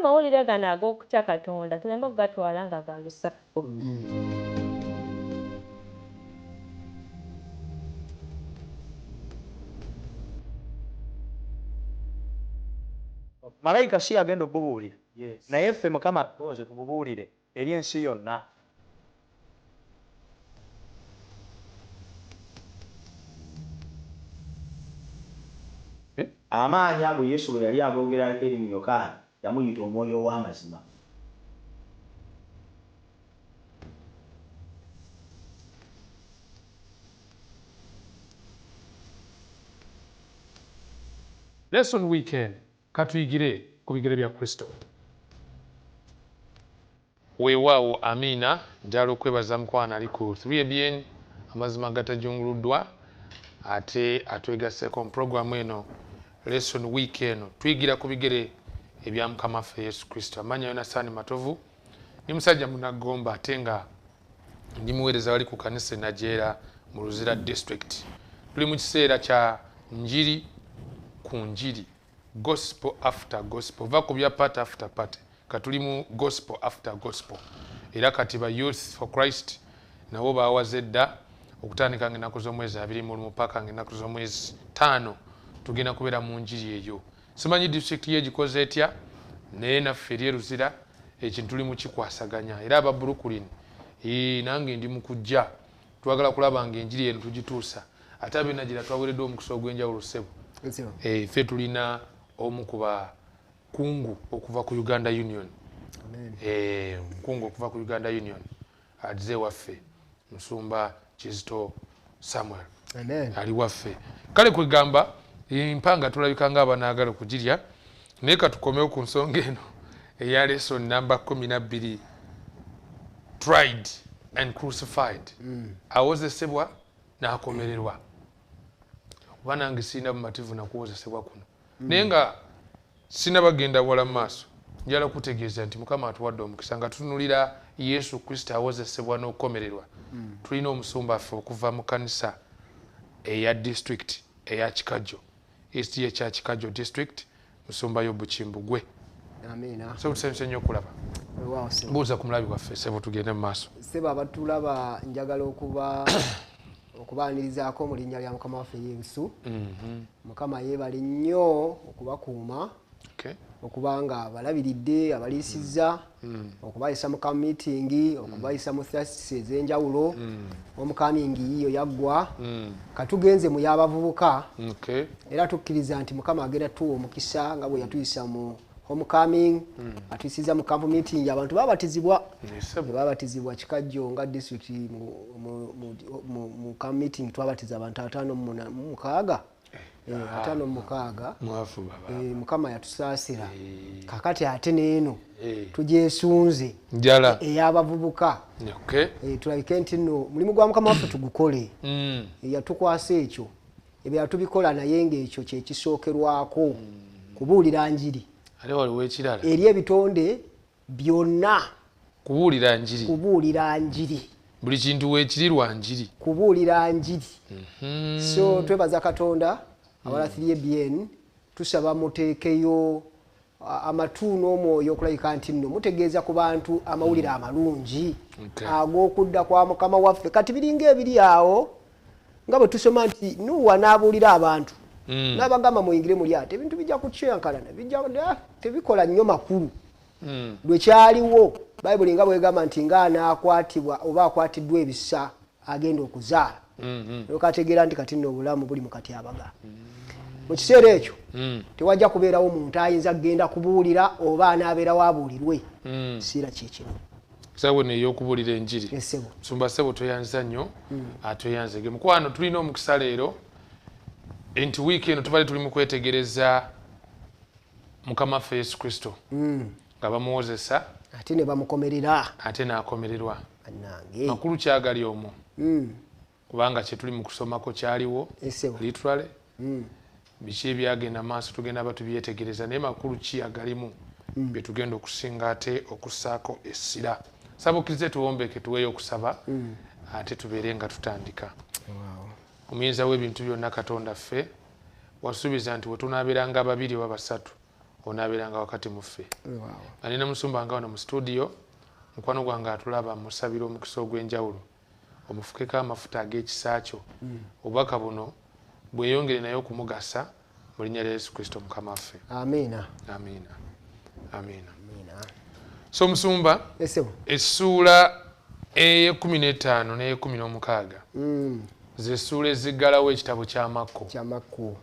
Amawulire gano ag'okutya Katonda tuleme okugatwala nga ga lusako. Malayika si yagenda obubuulira, naye ffe Mukama atutonze tububuulire eri ensi yonna. Amaanyi ago Yesu bwe yali agoogerako eri mu Yokaana, yamuyita Omwoyo ow'amazima. Lesson weekend katuyigire ku bigere bya Kristo. Weewaawo amiina. Njagala okwebaza mukwano ali ku 3ABN amazima gatajunguluddwa ate atwegasseeko mu pulogulaamu eno lesson week eno tuyigira ku bigere ebya Mukama waffe Yesu Kristo. Amannya Yonasaani Matovu, ndi musajja munnagomba ate nga ndi muweereza wali ku kanisa e Najeera mu Luzira district. Tuli mu kiseera kya njiri ku njiri, gospel after gospel, va ku bya party after party, katuli mu gospel after gospel. Era kati ba Youth for Christ nabo bawaze dda okutandika ng'ennaku z'omwezi 21 paka ng'ennaku z'omwezi 5 tugenda kubeera mu njiri eyo. Simanyi district ye gikoze etya, naye naffe eri e Luzira ekintu tuli mu kikwasaganya. Era aba Brooklyn, nange ndi mu kujja, twagala kulaba ng'enjiri eno tugituusa. Ate ab'e Nagira twaweereddwa omukisa ogw'enjawulo ssebo. Ffe tulina omu ku bakungu okuva ku Uganda Union. Omukungu okuva ku Uganda Union azze waffe Musumba Kizito Samuel. Ali waffe. Kale kwegamba empanga tulabika ng'abanaagala okugirya, naye katukomewo ku nsonga eno eya lesson namba 12, tried and crucified. Awozesebwa n'akomererwa. Oba nange sirina bumativu na kuwozesebwa kuno. Naye nga sinabagenda wala mu maaso, njagala kutegeeza nti Mukama atuwadde omukisa nga tutunulira Yesu Kristo awozesebwa n'okukomererwa. Tulina omusumba waffe okuva mu kanisa eya district eya Kikajjo, East ye kya Kikajjo district, Musumba Yobu Kimbugwe. Amiina. So tusanyuse nnyo okulaba. Buuza ku mulabi waffe ssebo, tugende mu maaso. Ssebo abatulaba njagala okubaanirizaako mu linnya lya Mukama waffe Yesu. Mukama yeebale nnyo okubakuuma, okuba nga abalabiridde, abaliisizza, okubayisa mu camp meeting, okubayisa mu thrusts ez'enjawulo. Homecoming yiyo yaggwa, katugenze mu y'abavubuka. Era tukkiriza nti Mukama agenda tuwa omukisa nga bwe yatuyisa mu homecoming, atuyisiza mu camp meeting. Abantu babatizibwa, babatizibwa Kikajjo nga district mu camp meeting twabatiza abantu 56. 56. Mukama yatusaasira. Kakati ate n'eno tugyesunze ey'abavubuka. Tulabike nti nno mulimu gwa Mukama waffe tugukole. Yatukwasa ekyo, ebirala tubikola, naye ng'ekyo kyekisookerwako, kubuulira njiri. Ate waliwo ekirala eri ebitonde byonna. Kubuulira njiri. Kubuulira njiri. Buli kintu weekiri lwa njiri. Kubuulira njiri. So twebaza Katonda. Abala 3ABN tusaba muteekeyo amatu n'omwoyo okulabika nti nno mutegeeza ku bantu amawulire amalungi ag'okudda kwa Mukama waffe. Kati biringa ebiri awo nga bwe tusoma nti Nuwa n'abuulira abantu, n'abagamba muyingire mu lyato, ebintu bijja kukyenkalana, bijja tebikola nnyo makulu. Lwe kyaliwo Bayibuli nga bwegamba nti ng'anaakwatibwa oba akwatiddwa ebisa agenda okuzaala, okategeera nti kati nno obulamu buli mu katyabaga. Mu kiseera ekyo tewajja kubeerawo muntu ayinza kugenda kubuulira oba anaabeerawo abuulirwe. Kiseera kyekino. Saawa eno ey'okubuulira enjiri. Ssebo. Musumba ssebo tweyanza nnyo, atweyanzege. Mukwano tulina omukisa leero nti wiiki eno tubadde tuli mu kwetegereza Mukama waffe Yesu Kristo nga bamuwozesa ate ne bamukomerera, ate n'akomererwa. Bannange. Makulu kyagali omwo, kubanga kye tuli mu kusomako kyaliwo literally. Biki ebyagenda maaso tugenda ba tubyetegereza, naye makulu ki agalimu bye tugenda okusinga ate okussaako essira. Saba okkirize tuwombeke tuweeyo okusaba ate tubeere nga tutandika. Omuyinza w'ebintu byonna Katonda ffe wasuubiza nti we tunaabeeranga babiri oba basatu Onaabeeranga wakati mu ffe. Alina musumba nga wano mu studio, mukwano gwange atulaba, musabira omukisa ogw'enjawulo, omufukeko amafuta ag'ekisa kyo. Obubaka buno bweyongere naye okumugasa mu linnya lya Yesu Kristo Mukama waffe. Amiina. Amiina. Amiina. So musumba, essuula ey'e15 n'ey'16 ze ssuula eziggalawo ekitabo kya Makko.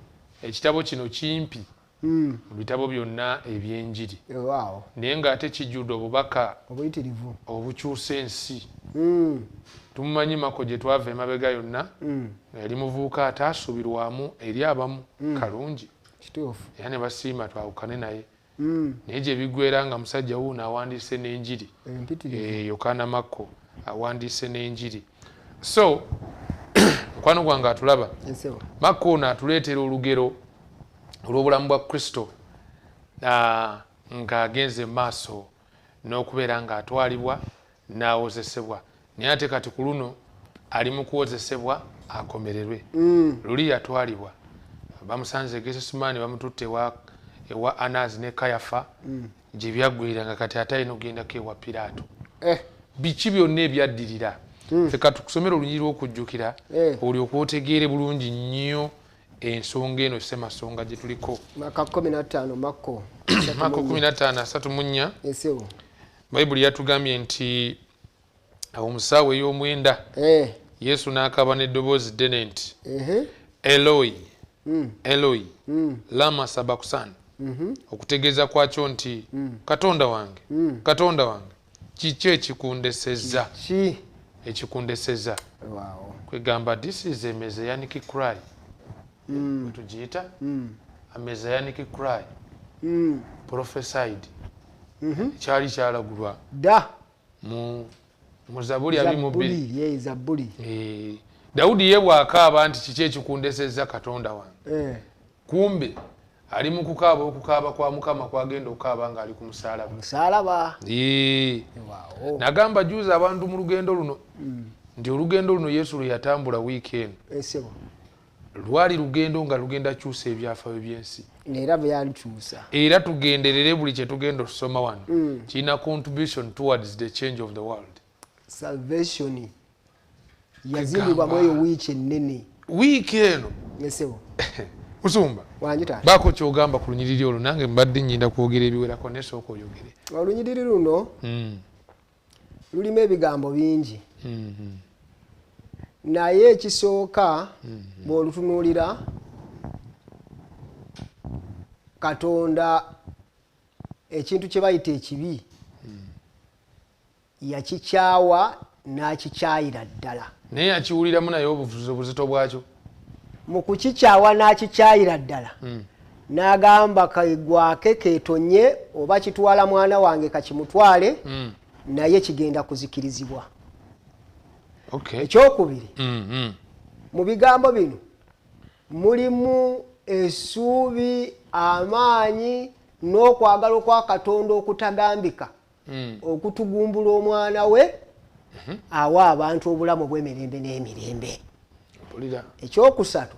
Ekitabo kino kimpi mu bitabo byonna eby'enjiri, naye ng'ate kijjudde obubaka obuyitirivu obukyusa ensi. Tumumanyi Makko gye twava emabega yonna, nga yali muvubuka ataasuubirwamu eri abamu kalungi, era ne basiima twawukane naye. Naye gye biggweera nga musajja wuuno awandiise n'enjiri, Yokaana Makko awandiise n'enjiri. So mukwano gwange atulaba, Makko ono atuleetera olugero olw'obulamu bwa Kristo ng'agenze mu maaso n'okubeera ng'atwalibwa n'awozesebwa, naye ate kati ku luno ali mu kuwozesebwa akomererwe. Luli yatwalibwa, bamusanze Gesesumaani, bamututte ewa Anasi ne Kayafa, gye byaggwera nga kati ate alina okugendako ewa Piraato. Biki byonna ebyaddirira? Ffe katukusomera olunyiriri lw'okujjukira, olyoke otegeere bulungi nnyo ensonga eno ssemasonga gye tuliko. Makko 15, Makko Makko 15:34. Bayibuli yatugambye nti awo mu ssaawa ey'omwenda Yesu n'akaaba n'eddoboozi ddene nti Eloi, Eloi, lama sabakusani, okutegeeza kwakyo nti Katonda wange, Katonda wange, kiki ekikundesezza? Ekikundesezza. Kwegamba this is a messianic cry. Tugiyita a messianic cry. Prophesied. Kyali kyalagulwa dda mu Zabuli 22. Zabuli. Dawudi ye bw'akaaba nti kiki ekikundesezza Katonda wange, kumbe ali mu kukaaba okukaaba kwa Mukama kwagenda okukaaba ng'ali ku musaalaba. Musaalaba. Nagamba juzi abantu mu lugendo luno nti olugendo luno Yesu lwe yatambula wiiki eno lwali lugendo nga lugenda kyusa ebyafaayo by'ensi. Era byalukyusa. Era tugenderere buli kye tugenda okusoma wano kirina contribution towards the change of the world. Salvation yazimbibwamu eyo wiiki ennene. Wiiki eno. Musumba, baako ky'ogamba ku lunyiriri olwo, nange mbadde nnyinda kwogera ebiwerako naye sooka oyogere. Olunyiriri luno lulimu ebigambo bingi, naye ekisooka bw'olutunuulira, Katonda ekintu kye bayita ekibi yakikyawa n'akikyayira ddala. Naye yakiwuliramu naye obuzito bwakyo. Mu kukikyawa n'akikyayira ddala, n'agamba kagwake keetonye oba kitwala mwana wange kakimutwale, naye kigenda kuzikirizibwa. Ekyokubiri, mu bigambo bino mulimu essuubi, amaanyi n'okwagala okwa Katonda okutagambika, okutugumbula omwana we awa abantu obulamu bw'emirembe n'emirembe. Ekyokusatu,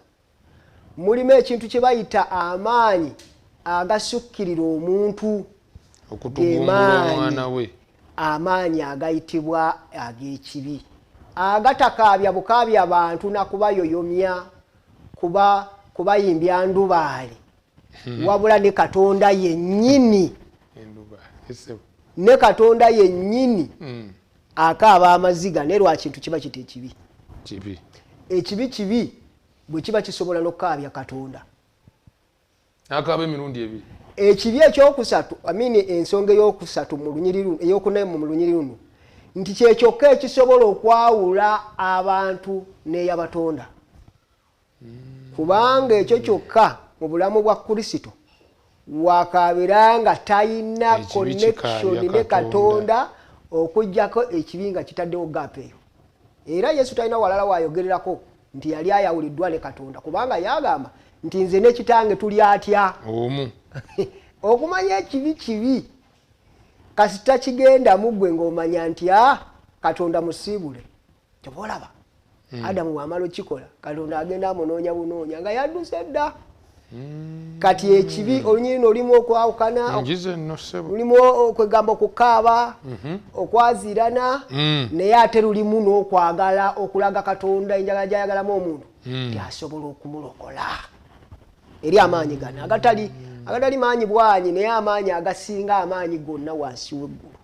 mulimu ekintu kye bayita amaanyi agasukkirira omuntu, okutugumbula omwana we, amaanyi agayitibwa ag'ekibi, agatakaabya bukaabya bantu nakubayoyomya, kubayimbya ndubaale, wabula ne Katonda yennyini, ne Katonda yennyini akaaba amaziga ne lwa kintu kiba kiti ekibi. Ekibi kibi bwe kiba kisobola n'okukaabya Katonda. Akaaba emirundi ebiri. Ekibi ekyokusatu, amini ensonga eyokusatu mu lunyiriri, eyokuna mu lunyiriri luno, nti kye kyokka ekisobola okwawula abantu n'eyabatonda. Kubanga ekyo kyokka mu bulamu bwa Kristo wakaabira nga talina connection ne Katonda okuggyako ekibi nga kitaddewo gap eyo. Era Yesu talina walala waayogererako nti yali ayawuliddwa ne Katonda, kubanga yagamba nti nze ne kitange tuli atya omu. Okumanya ekibi kibi kasita kigenda mu ggwe ng'omanya nti Katonda musiibule. Ky'oba olaba Adamu bw'amala okukikola, Katonda agenda amunoonya bunoonya nga yadduse dda. Kati ekibi olunyiriri lulimu okwawukana, lulimu okwegamba okukaaba, okwazirana, naye ate lulimu n'okwagala okulaga Katonda enjagala gy'ayagalamu omuntu nti asobola okumulokola eri amaanyi gano agatali maanyi bwanyi, naye amaanyi agasinga amaanyi gonna wansi w'eggulu.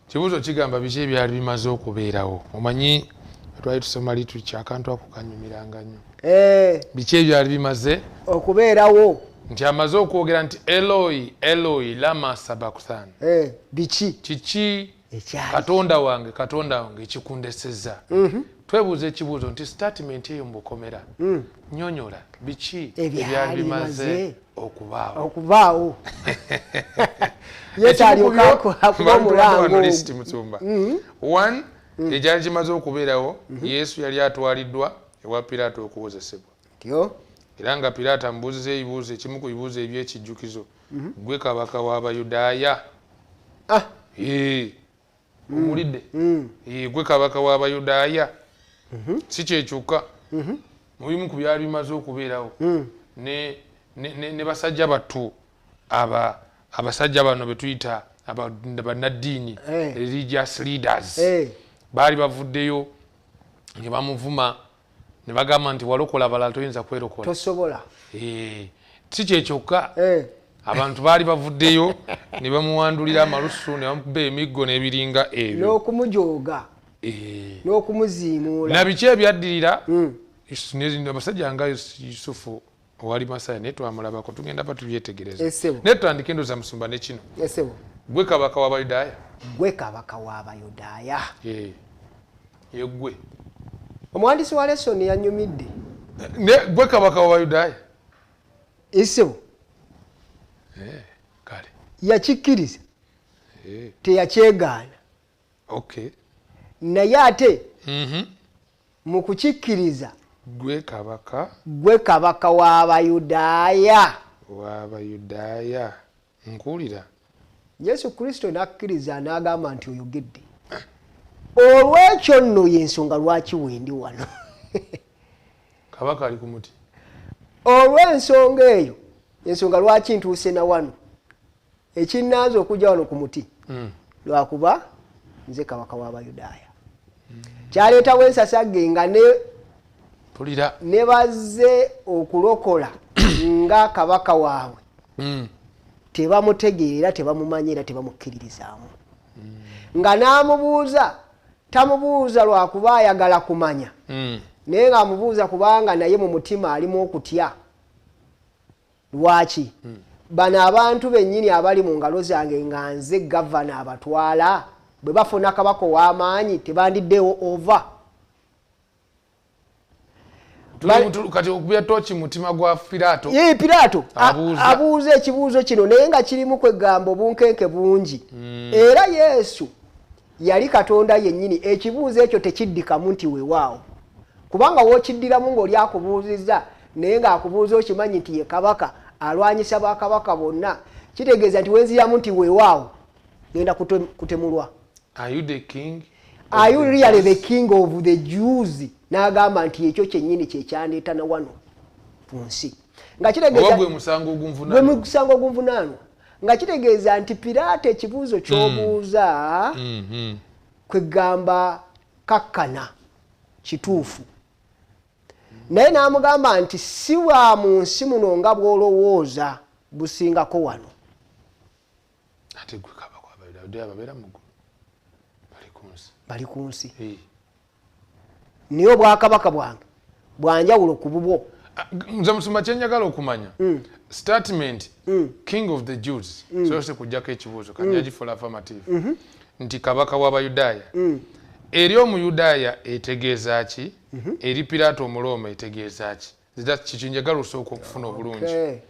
Kibuuzo kigamba biki ebyali bimaze okubeerawo? Omanyi twali tusoma literature, akantu ako kanyumiranga nnyo. Biki ebyali bimaze okubeerawo? Nti amaze okwogera nti Eloi Eloi lama sabakuthani, biki kiki Katonda wange Katonda wange ekikundeseza. Twebuuza ekibuuzo nti statement eyo mubukomera nyonyola biki ebyali bimaze okubaawo. One, ekyali kimaze okubeerawo, Yesu yali atwaliddwa ewa Piraato okuwozesebwa, era nga Piraato amubuuziza ebibuuzo, ekimu ku bibuuzo ebyekijjukizo, gwe kabaka w'Abayudaaya? Owulidde? Gwe kabaka w'Abayudaaya. Si kyekyokka, mu bimu ku byali bimaze okubeerawo, ne basajja battu abasajja bano be tuyita bannaddiini, religious leaders, baali bavuddeyo ne bamuvuma ne bagamba nti walokola abalala toyinza kwerokola, tosobola. Si kyekyokka, abantu baali bavuddeyo ne bamuwandulira amalusu ne bamukuba emiggo n'ebiringa ebyo, n'okumujooga, n'okumuziimuula. Na biki ebyaddirira, abasajja nga Yusufu owali Masaya naye twamulabako, tugenda ba tubyetegereza. Naye tutandike endoza musumba ne kino. Gwe kabaka w'Abayudaaya? Gwe kabaka w'Abayudaaya. Ye gwe. Omuwandiisi wa lesoni yanyumidde. Gwe kabaka w'Abayudaaya? Esebo. Kale. Yakikkiriza. Teyakyegaana. Okay. Naye ate mu kukikkiriza gwe kabaka, gwe kabaka w'Abayudaaya. W'Abayudaaya. Nkuwulira. Yesu Kristo n'akkiriza n'agamba nti oyogedde. Olw'ekyo nno y'ensonga lwaki wendi wano. Kabaka ali ku muti. Olw'ensonga eyo, ensonga lwaki ntuuse na wano. Ekinnanze okujja wano ku muti lwakuba nze kabaka w'Abayudaaya. Kyaleetawo ensasagge nga ne bazze okulokola nga kabaka waabwe tebamutegeera, tebamumanyi era tebamukkiririzaamu. Nga n'amubuuza, tamubuuza lwakuba ayagala kumanya, naye ng'amubuuza kubanga naye mu mutima alimu okutya. Lwaki? Bano abantu bennyini abali mu ngalo zange nga nze gavana abatwala, bwe bafuna kabaka ow'amaanyi tebandiddeewo ova. Kati okubya tooki mutima gwa Piraato. Ye Piraato abuuza ekibuuzo kino naye nga kirimu kwegamba obunkenke bungi. Era Yesu yali Katonda yennyini, ekibuuzo ekyo tekiddikamu nti weewaawo, kubanga w'okiddiramu ng'oli akubuuzizza naye ng'akubuuza okimanyi nti ye kabaka alwanyisa bakabaka bonna, kitegeeza nti wenziramu nti weewaawo genda kutemulwa. Are you the king? Are you really the king of the Jews? N'agamba nti ekyo kyennyini kye kyandeeta na wano ku nsi. Nga kitegeeza gwe musango ogunvunaanwa. Gwe musango ogunvunaanwa. Nga kitegeeza nti Piraato ekibuuzo ky'obuuza kwegamba kakkana kituufu. Naye n'amugamba nti si wa mu nsi muno nga bw'olowooza, busingako wano. Ate gwe kabaka w'Abayudaaya babeera mu ggulu, bali ku nsi. Bali ku nsi. Naye obwakabaka bwange bwanjawulo ku bubwo. Nze musumba kye njagala okumanya, statement king of the Jews, soose kujjako ekibuuzo kati yagifuula affirmative, nti kabaka w'Abayudaaya. Eri Omuyudaaya etegeeza ki? Eri Piraato Omurooma etegeeza ki? Kiki njagala osooka okufuna obulungi.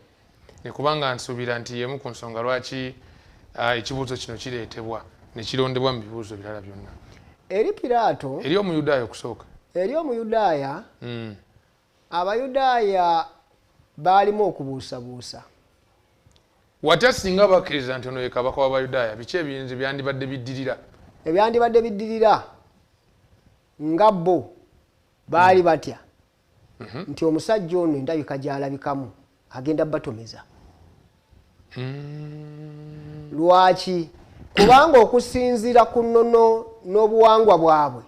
Kubanga nsuubira nti y'emu ku nsonga lwaki ekibuuzo kino kireetebwa ne kirondebwa mu bibuuzo birala byonna. Eri Piraato, eri Omuyudaaya okusooka. Eri Omuyudaaya, Abayudaaya baalimu okubuusabuusa. Watya singa bakkiriza nti ono ye kabaka w'Abayudaaya, biki ebiyinza ebyandibadde biddirira? Ebyandibadde biddirira nga bo baali batya nti omusajja ono endabika gy'alabikamu Agenda batomeza. Lwaki? Kubanga okusinziira ku nnono n'obuwangwa bwabwe,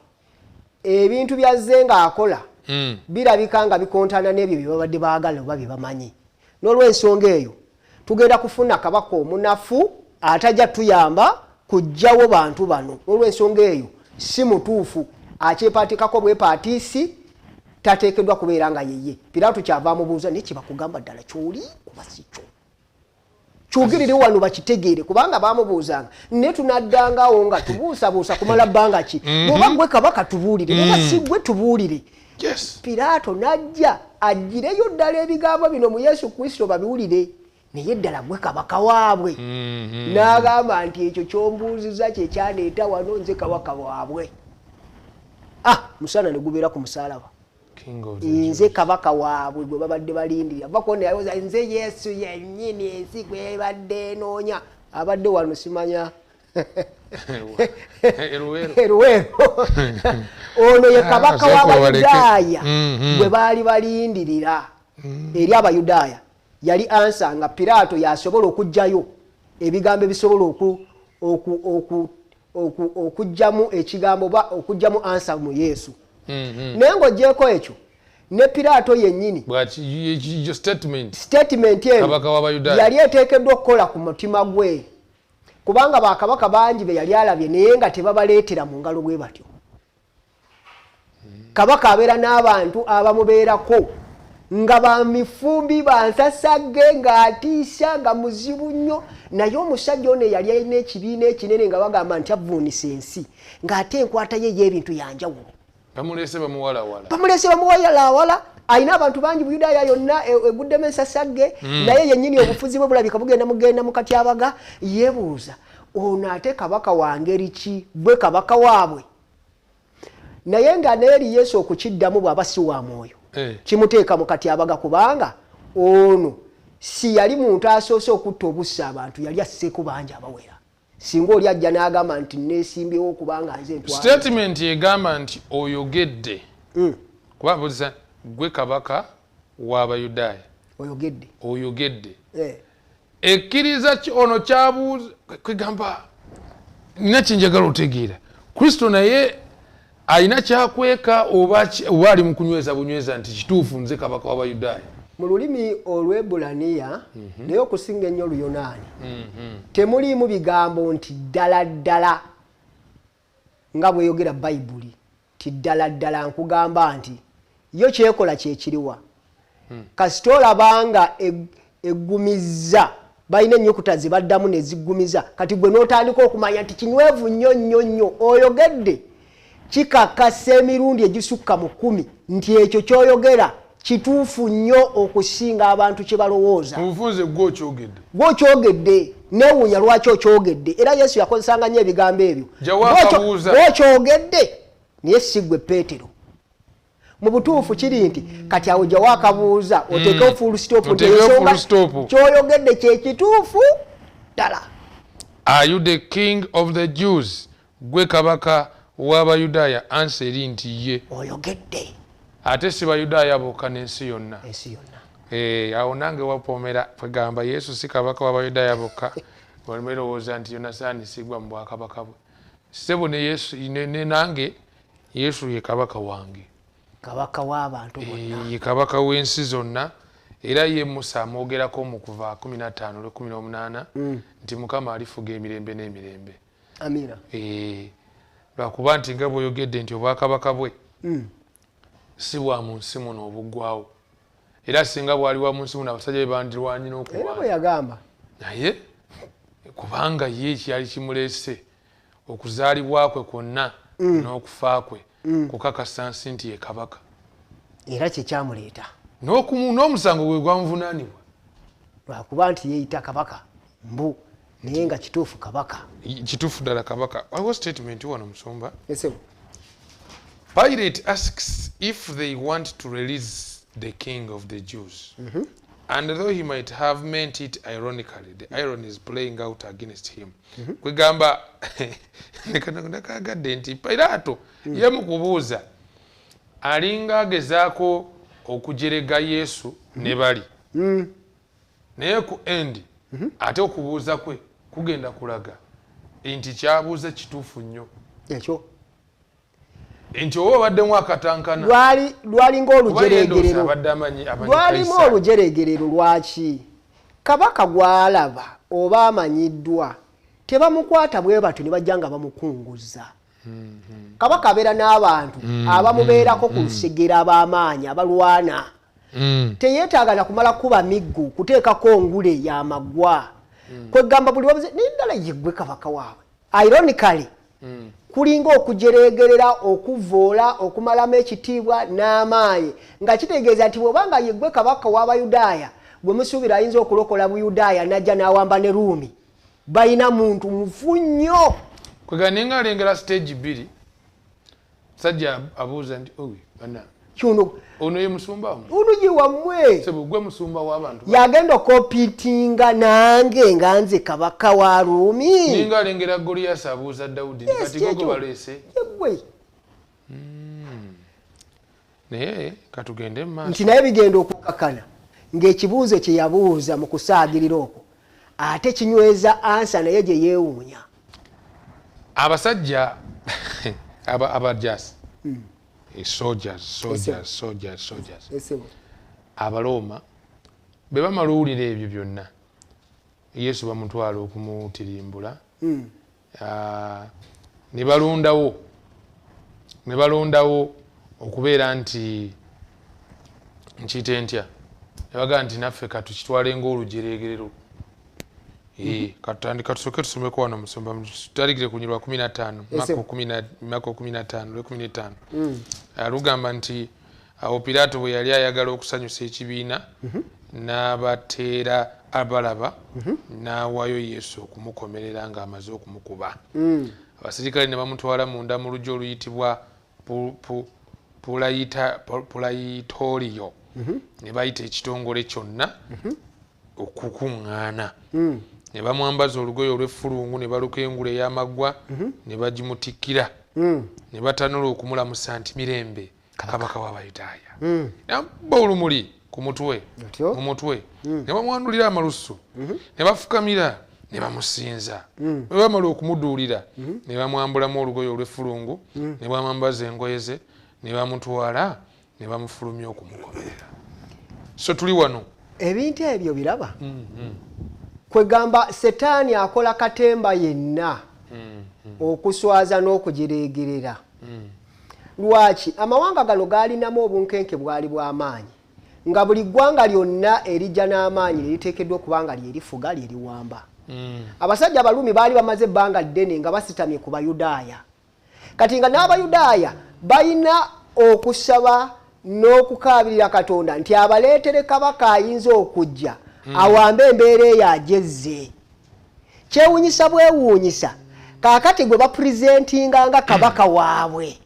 ebintu byazze ng'akola birabika nga bikontana n'ebyo bye babadde baagala oba bye bamanyi. N'olw'ensonga eyo tugenda kufuna kabaka omunafu atajja tuyamba kuggyawo bantu bano. N'olw'ensonga eyo si mutuufu, akyepaatikako bwepaatiisi, tateekeddwa kubeera nga yeye. Piraato kyava amubuuza, naye kyebakugamba ddala kyoli oba si kyo? Kyogirire wano bakitegeere, kubanga bamubuuzanga naye tunaddangawo nga tubuusabuusa kumala bbanga ki? Bw'oba gwe kabaka tubuulire, bw'oba si gwe tubuulire. Piraato n'ajja aggireyo ddala ebigambo bino mu Yesu Kristo babiwulire, naye ddala gwe kabaka waabwe? N'agamba nti ekyo ky'ombuuzizza kye kyandeeta wano, nze kabaka waabwe. Ah, musana ne gubeera ku musaalaba. Nze kabaka waabwe gwe babadde balindirira. Vakonyawoza nze Yesu yennyini ensi gwebadde enoonya, abadde wano simanya Eruweero. Ono ye kabaka w'Abayudaaya gwe baali balindirira. Eri Abayudaaya yali answer nga Piraato yasobola okuggyayo ebigambo ebisobola okuggyamu ekigambo oba okuggyamu answer mu Yesu. Naye ng'ogyeko ekyo, ne Piraato yennyini statement eno yali eteekeddwa okukola ku mutima gwe, kubanga bakabaka bangi be yali alabye naye nga tebabaleetera mu ngalo bwe batyo. Kabaka abeera n'abantu abamubeerako nga bamifumbi bansasagge, ng'atiisa, nga muzibu nnyo. Naye omusajja ono eyali alina ekibiina ekinene nga bagamba nti avvuunisa ensi, ng'ate enkwata ye ey'ebintu yanjawulo. Bamuleese bamuwalawala. Bamuleese bamuwalawala, alina abantu bangi, Buyudaaya yonna eguddemu ensasagge, naye yennyini obufuzi bwe bulabika bugenda mugenda mu katyabaga. Yeebuuza, ono ate kabaka wa ngeri ki? Gwe kabaka waabwe? Naye nga neeri Yesu okukiddamu bw'aba si wa mwoyo, kimuteeka mu katyabaga, kubanga ono si yali muntu asoose okutta obussa abantu, yali asseeko bangi abawera. Singa oli ajja n'agamba nti neesimbyewo kubanga nze ntwala. Statement egamba nti oyogedde, kuba buuza gwe kabaka w'Abayudaaya? Oyogedde. Oyogedde. Ekkiriza ki ono kyabuuza? Kwegamba nina kyenjagala otegeera, Kristo naye alina kyakweka oba ali mu kunyweza bunyweza nti kituufu nze kabaka w'Abayudaaya? Mu lulimi Olwebulaniya, naye okusinga ennyo Oluyonaani, temuliimu bigambo nti ddala ddala nga bweyogera Bayibuli ti ddala ddala nkugamba nti. Yo kyekola kyekiriwa? Kasita olabanga eggumizza, balina ennyukuta ze baddamu ne ziggumiza, kati gwe n'otandika okumanya nti kinywevu nnyo nnyo nnyo. Oyogedde kikakasa emirundi egisukka mu 10 nti ekyo ky'oyogera kituufu nnyo okusinga abantu kye balowooza. Mu bufunze gwe okyogedde. Gwe okyogedde, neewuunya lwaki okyogedde. Era Yesu yakozesanga nnyo ebigambo ebyo. Jjawo akabuuza. Gwe okyogedde, naye si gwe Peetero. Mu butuufu kiri nti kati awo jjawo akabuuza, oteekewo full stop nti Oteekewo ensonga full stop. ky'oyogedde kye kituufu ddala. Are you the king of the Jews? Gwe kabaka w'Abayudaaya? Answer eri nti ye. Oyogedde. Ate si Bayudaaya bokka, n'ensi yonna. Ensi yonna. Awo nange wapoomera kwegamba Yesu si kabaka w'Abayudaaya bokka. Olirowooza nti Yonasaani sigwa mu bwakabaka bwe. Ssebo, ne Yesu ne nange Yesu ye kabaka wange. Kabaka w'abantu bonna. Ye kabaka w'ensi zonna. Era ye Musa amwogerako mu Kuva 15 lwe 18 nti Mukama alifuga emirembe n'emirembe. Amina. Lwakuba nti nga bw'oyogedde nti obwakabaka bwe si bwa mu nsi muno obuggwawo. Era singa bwali bwa mu nsi muno, abasajja be bandirwanye n'okulwana. Era bwe yagamba. Naye kubanga ye kyali kimuleese okuzaalibwa kwe kwonna n'okufa kwe kukakasa nsi nti ye kabaka. Era kye kyamuleeta. N'omusango gwe gwamuvunaanibwa. Lwakuba nti yeeyita kabaka mbu, naye nga kituufu kabaka. Kituufu ddala kabaka. Waliwo statement wano, musumba. Esebo. Pilate asks if they want to release the king of the Jews. And though he might have meant it ironically, the irony is playing out against him. Kwegamba nakagadde nti Piraato ye mu kubuuza alinga agezaako okujerega Yesu ne bali. Naye ku end ate okubuuza kwe kugenda kulaga nti kyabuuza kituufu nnyo. Ekyo nti oba obaddemu akatankana lwalinga kuba ye ndowooza olujeregerero, abadde amanyi lwalimu Kayisaali. olujeregerero. Lwaki kabaka gwalaba oba amanyiddwa tebamukwata bwe batyo ne bajja nga bamukunguza? Kabaka abeera n'abantu abamubeerako ku lusegere, ab'amaanyi, abalwana. Teyeetaaga na kumala kuba miggu kuteekako ngule yamaggwa. Kwegamba buli wabuze naye ddala yeggwe kabaka waabwe. Ironically, kulinga okujeregerera, okuvoola, okumalamu ekitiibwa n'amaanyi, nga kitegeeza nti bw'obanga yeggwe kabaka w'Abayudaaya gwe musuubira ayinza okulokola Buyudaaya, najja n'awamba ne Ruumi, balina muntu mufu nnyo. Kwega ninga alengera stage bbiri. Sajja abuuza nti, "Owe bana, Kyono ono ye musumba wammwe?" Ono ye wammwe? Sebo, gwe musumba w'abantu. Yagenda okompitinga nange nga nze kabaka wa Ruumi? Ninga alengera Goliyasi abuuza Dawudi nti, Yes, "Kati gogo kyekyo. baleese?" Yeggwe. Naye katugende mu maaso. Nti naye bigenda okukakana ng'ekibuuzo kye yabuuza mu kusaagirira okwo ate kinyweza answer naye gye yeewuunya. Abasajja abajasi, soldiers, soldiers, soldiers, soldiers, Esebo. Abalooma bwe bamala owulira ebyo byonna, Yesu bamutwala okumutirimbula. Ah, ne balondawo okubeera nti nkiyite ntya, ne bagamba nti naffe katukitwale ng'olujeregerero. Eh, katutandika tusooke tusomeko wano, musumba, tutalikire ku lunyiriri lwa 15. Ese. Mako 15 lwe 15. Ah, lugamba nti awo Piraato bwe yali ayagala okusanyusa ekibiina, n'abateera abalaba, n'awaayo Yesu okumukomerera ng'amaze okumukuba. Abasirikale ne bamutwala munda mu lujja oluyitibwa Pulayitooliyo, ne bayita ekitongole kyonna okukuŋŋaana. Ne bamwambaza olugoye olw'effulungu, ne baluka engule ey'amaggwa ne bagimutikkira, ne batanula okumulamusa nti, "Mirembe, kabaka w'Abayudaaya!" Nabba olumuli ku mutwe, Otyo? mu mutwe, ne bamwandulira amalusu, ne bafukamira ne bamusinza. Bwe bamala okumuduulira, ne bamwambulamu olugoye olw'effulungu, ne bamwambaza engoye ze, ne bamutwala ne bamufulumya okumukomerera. So tuli wano. Ebintu ebyo biraba kwegamba Setaani akola katemba yenna okuswaza n'okugireegerera. Lwaki amawanga gano gaalinamu obunkenke bwali bw'amaanyi, nga buli ggwanga lyonna erijja n'amaanyi lyeriteekeddwa okuba nga lyerifuga, lyeriwamba? Abasajja Abaluumi baali bamaze ebbanga ddene nga basitamye ku Bayudaaya. Kati nga n'Abayudaaya balina okusaba n'okukaabirira Katonda nti abaleetere kabaka ayinza okujja awambe embeera eyo ajezze. Kyewuunyisa bwewuunyisa, kaakati gwe bapurezentinga nga kabaka waabwe,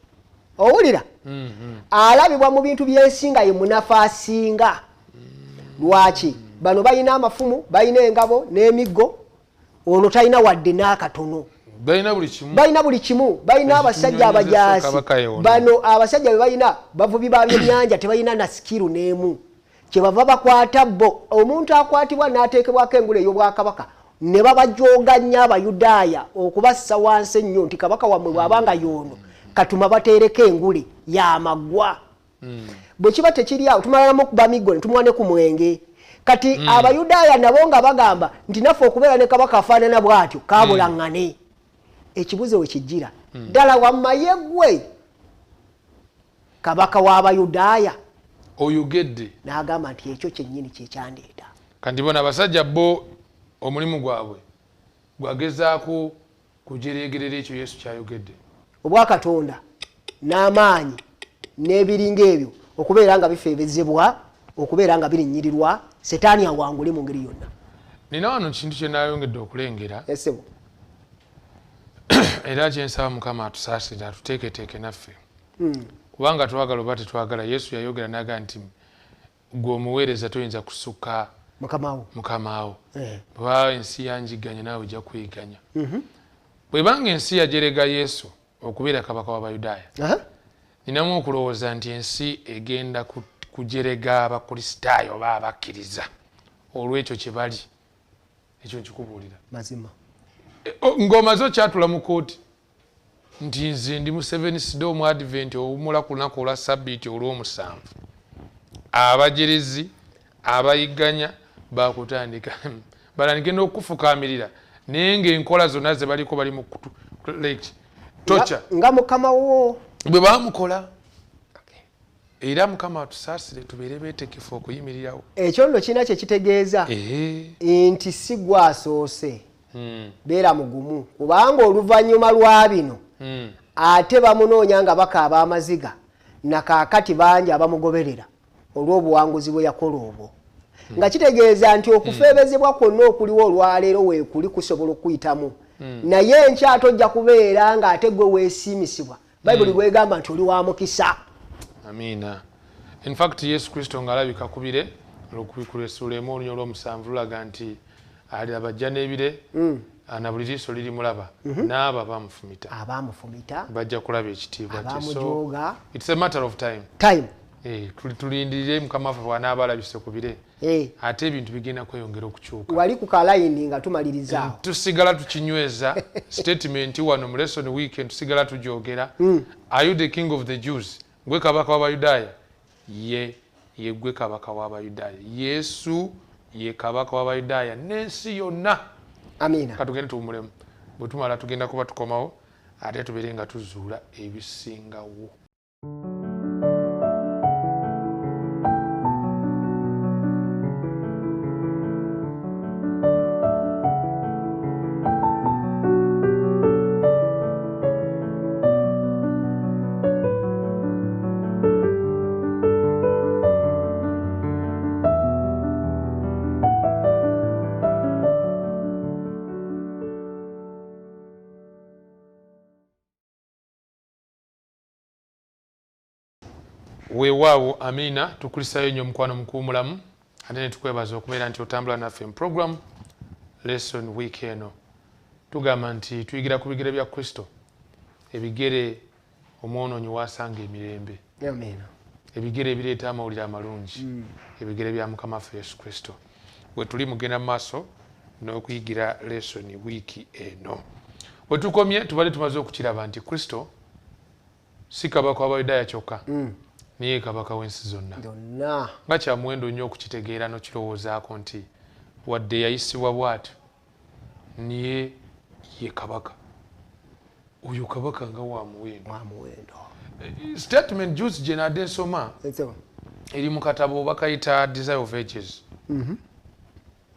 owulira, alabibwa mu bintu by'ensi nga ye munafu asinga. Lwaki? Bano balina amafumu, balina engabo n'emiggo, ono talina wadde n'akatono. Balina buli kimu. Balina buli kimu, balina abasajja Ekinyonyoza abajaasi. kabaka ye ono. Bano abasajja be balina bavubi ba byennyanja, tebalina na skill n'emu. Kyebava bakwata bo omuntu akwatibwa n'ateekebwako engule ey'obwakabaka, ne babajoga nnyo Abayudaaya okubassa wansi ennyo nti kabaka wammwe bw'abanga y'ono, katuma bateereko engule yamaggwa. Bwe kiba tekiri awo, tumalalamu kuba miggo ne tumuwa ne ku mwenge. Kati Abayudaaya nabo nga bagamba nti naffe okubeera ne kabaka afaanana bw'atyo kabulaŋŋane. Ekibuzo we kijjira, ddala wamma ye ggwe kabaka w'Abayudaaya? Oyogedde. N'agamba nti ekyo kyennyini kyekyandeeta. Kanti bona abasajja bo omulimu gwabwe gwagezaako kujeregerera ekyo Yesu kyayogedde. Obwakatonda n'amaanyi n'ebiringa ebyo okubeera nga bifeebezebwa, okubeera nga birinnyirirwa, Setaani awangule mu ngeri yonna. Nina wano kintu kyenayongedde okulengera. Esebo. Era kyensaba Mukama atusaasire, atuteeketeeke naffe, kubanga twagala oba tetwagala, Yesu yayogera naga nti gwe omuweereza toyinza kusukka mukamawo. Mukamaawo. Bweba ensi yanjiganya, naawe ojja kuyiganya. Bwebanga ensi yajerega Yesu okubeera kabaka w'Abayudaaya, ninamu okulowooza nti ensi egenda kujerega Abakristaayo oba abakkiriza Olw'ekyo kye bali. Ekyo nkikubuulira. Mazima. Ng'omaze okyatula mu kooti nti nze ndi Seventh Day omu Advent owummula ku lunaku olwa Sabbiiti olw'omusanvu. Abajerezi abayigganya bakutandika batandike n'okufukaamirira, naye ng'enkola zonna ze baliko bali mu torture nga mukama wo bwe baamukola. Era Mukama atusaasire tubeere beetegefu okuyimirirawo. Ekyo nno kirina kye kitegeeza nti si gwasoose, beera mugumu, kubanga oluvannyuma lwa bino ate bamunoonya nga bakaaba amaziga, nakaakati bangi abamugoberera olw'obuwanguzi bwe yakola obwo. Nga kitegeeza nti okufeebezebwa kwonna okuliwo olwaleero weekuli kusobola okuyitamu, naye enkya tojja kubeera ng'ate gwe weesiimisibwa. Bayibuli bwegamba nti oli wa mukisa. Amiina. In fact, Yesu Kristo ng'alabika ku bire, olwokubikkulwa essuula emu olunya olw'omusanvu lulaga nti aliraba ajja n'ebire, na buli liiso lirimulaba, n'abo abamufumita bajja kulaba ekitiibwa kye. So it's a matter of time. Tulindirire Mukama waffe bw'anaaba alabise ku bire, ate ebintu bigenda kweyongera okukyuka. Wali ku kalayini nga tumaliriza. Tusigala tukinyweza statement wano mu lesson weekend, tusigala tugyogera. Are you the king of the Jews? Gwe kabaka w'Abayudaaya? Ye gwe kabaka w'Abayudaaya. Yesu ye kabaka w'Abayudaaya n'ensi yonna. Amiina. Katugende tuwummulemu. Bwe tumala tugenda kuba tukomawo ate tubeere nga tuzuula ebisingawo. Weewaawo, amiina. Tukulisayo nnyo omukwano mukuumulamu, ate ne tukwebaza okubeera nti otambula naffe mu program lesson week eno. Tugamba nti tuyigira ku bigere bya Kristo, ebigere omwonoonyi w'asanga emirembe. Amiina. Ebigere ebireeta amawulire amalungi, ebigere bya Mukama waffe Yesu Kristo. We tuli mugenda mu maaso n'okuyigira lesson week eno. We tukomye tubadde tumaze okukiraba nti Kristo si kabaka w'Abayudaaya kyokka, naye kabaka w'ensi zonna. Nga kya muwendo nnyo okukitegeera n'okirowoozaako nti wadde yayisibwa bw'atyo, naye ye kabaka. Oyo kabaka nga wa muwendo. Statement juice gye nadde nsoma eri mu katabo bakayita Desire of Ages.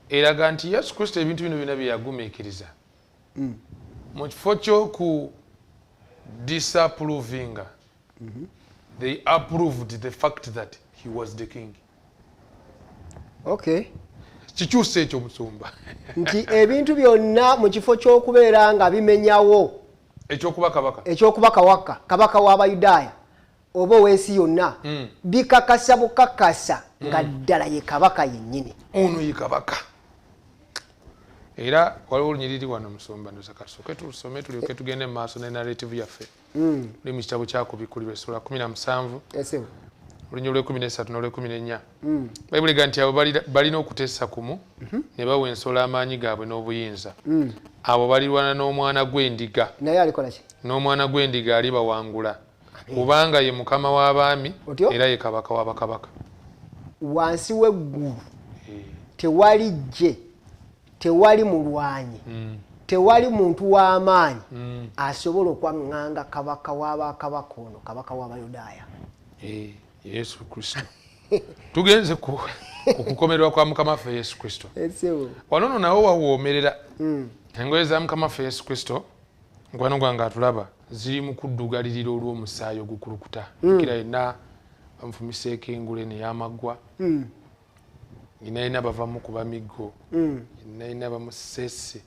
Eraga nti Yesu Kristo ebintu bino byonna bye yagumiikiriza. Mu kifo ky'oku disapprovinga, they approved the fact that he was the king. Okay. Kikyusa ekyo musumba. Nti ebintu byonna mu kifo ky'okubeera nga bimenyawo ekyokuba kabaka, ekyokuba kabaka w'Abayudaaya oba ow'ensi yonna, bikakasa bukakasa nga ddala ye kabaka yennyini. Ono ye kabaka. Era waliwo olunyiriri wano musumba, ndoza kasooke tulusome tulyoke tugende mu maaso ne narrative yaffe. Luli mu kitabo kya Kubikkulirwa essula 17, olunyiriri olw'ekkumi n'esatu n'olw'ekkumi n'ennya. Bayibuli egamba nti abo balina okuteesa kumu ne bawa ensolo amaanyi gaabwe n'obuyinza. Abo balirwana n'omwana gw'endiga. Naye alikola ki? N'omwana gw'endiga alibawangula, kubanga ye mukama w'abaami era ye kabaka w'abakabaka. Wansi w'eggulu tewali ggye, tewali mulwanyi, tewali muntu w'amaanyi asobola okwaŋŋanga kabaka w'abakabaka ono, kabaka w'Abayudaaya. Yesu Kristo. Tugenze ku kukomererwa kwa Mukama waffe Yesu Kristo. Wano nno nawo wawoomerera. Engoye za Mukama waffe Yesu Kristo, mukwano gwange atulaba, ziri mu kuddugalirira olw'omusaayi ogukulukuta. Jjukira yenna bamufumiseeko engule n'ey'amaggwa. Yenna yenna bavamu kuba miggo. Yenna yenna bamusese.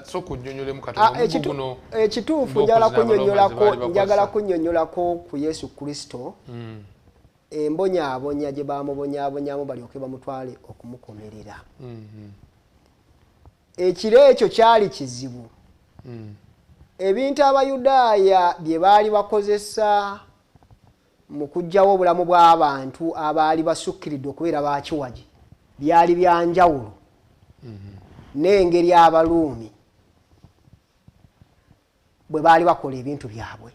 Sooka onnyonnyolemu katono omuggo guno. Ekituufu njagala kunnyonnyolako ku Yesu Kristo, embonyaabonya gye bamubonyaabonyamu balyoke bamutwale okumukomerera. Ekiro ekyo kyali kizibu. Ebintu Abayudaaya bye baali bakozesa mu kuggyawo obulamu bw'abantu abaali basukkiridde okubeera bakiwagi, Byali bya njawulo n'engeri Abaruumi bwe baali bakola ebintu byabwe.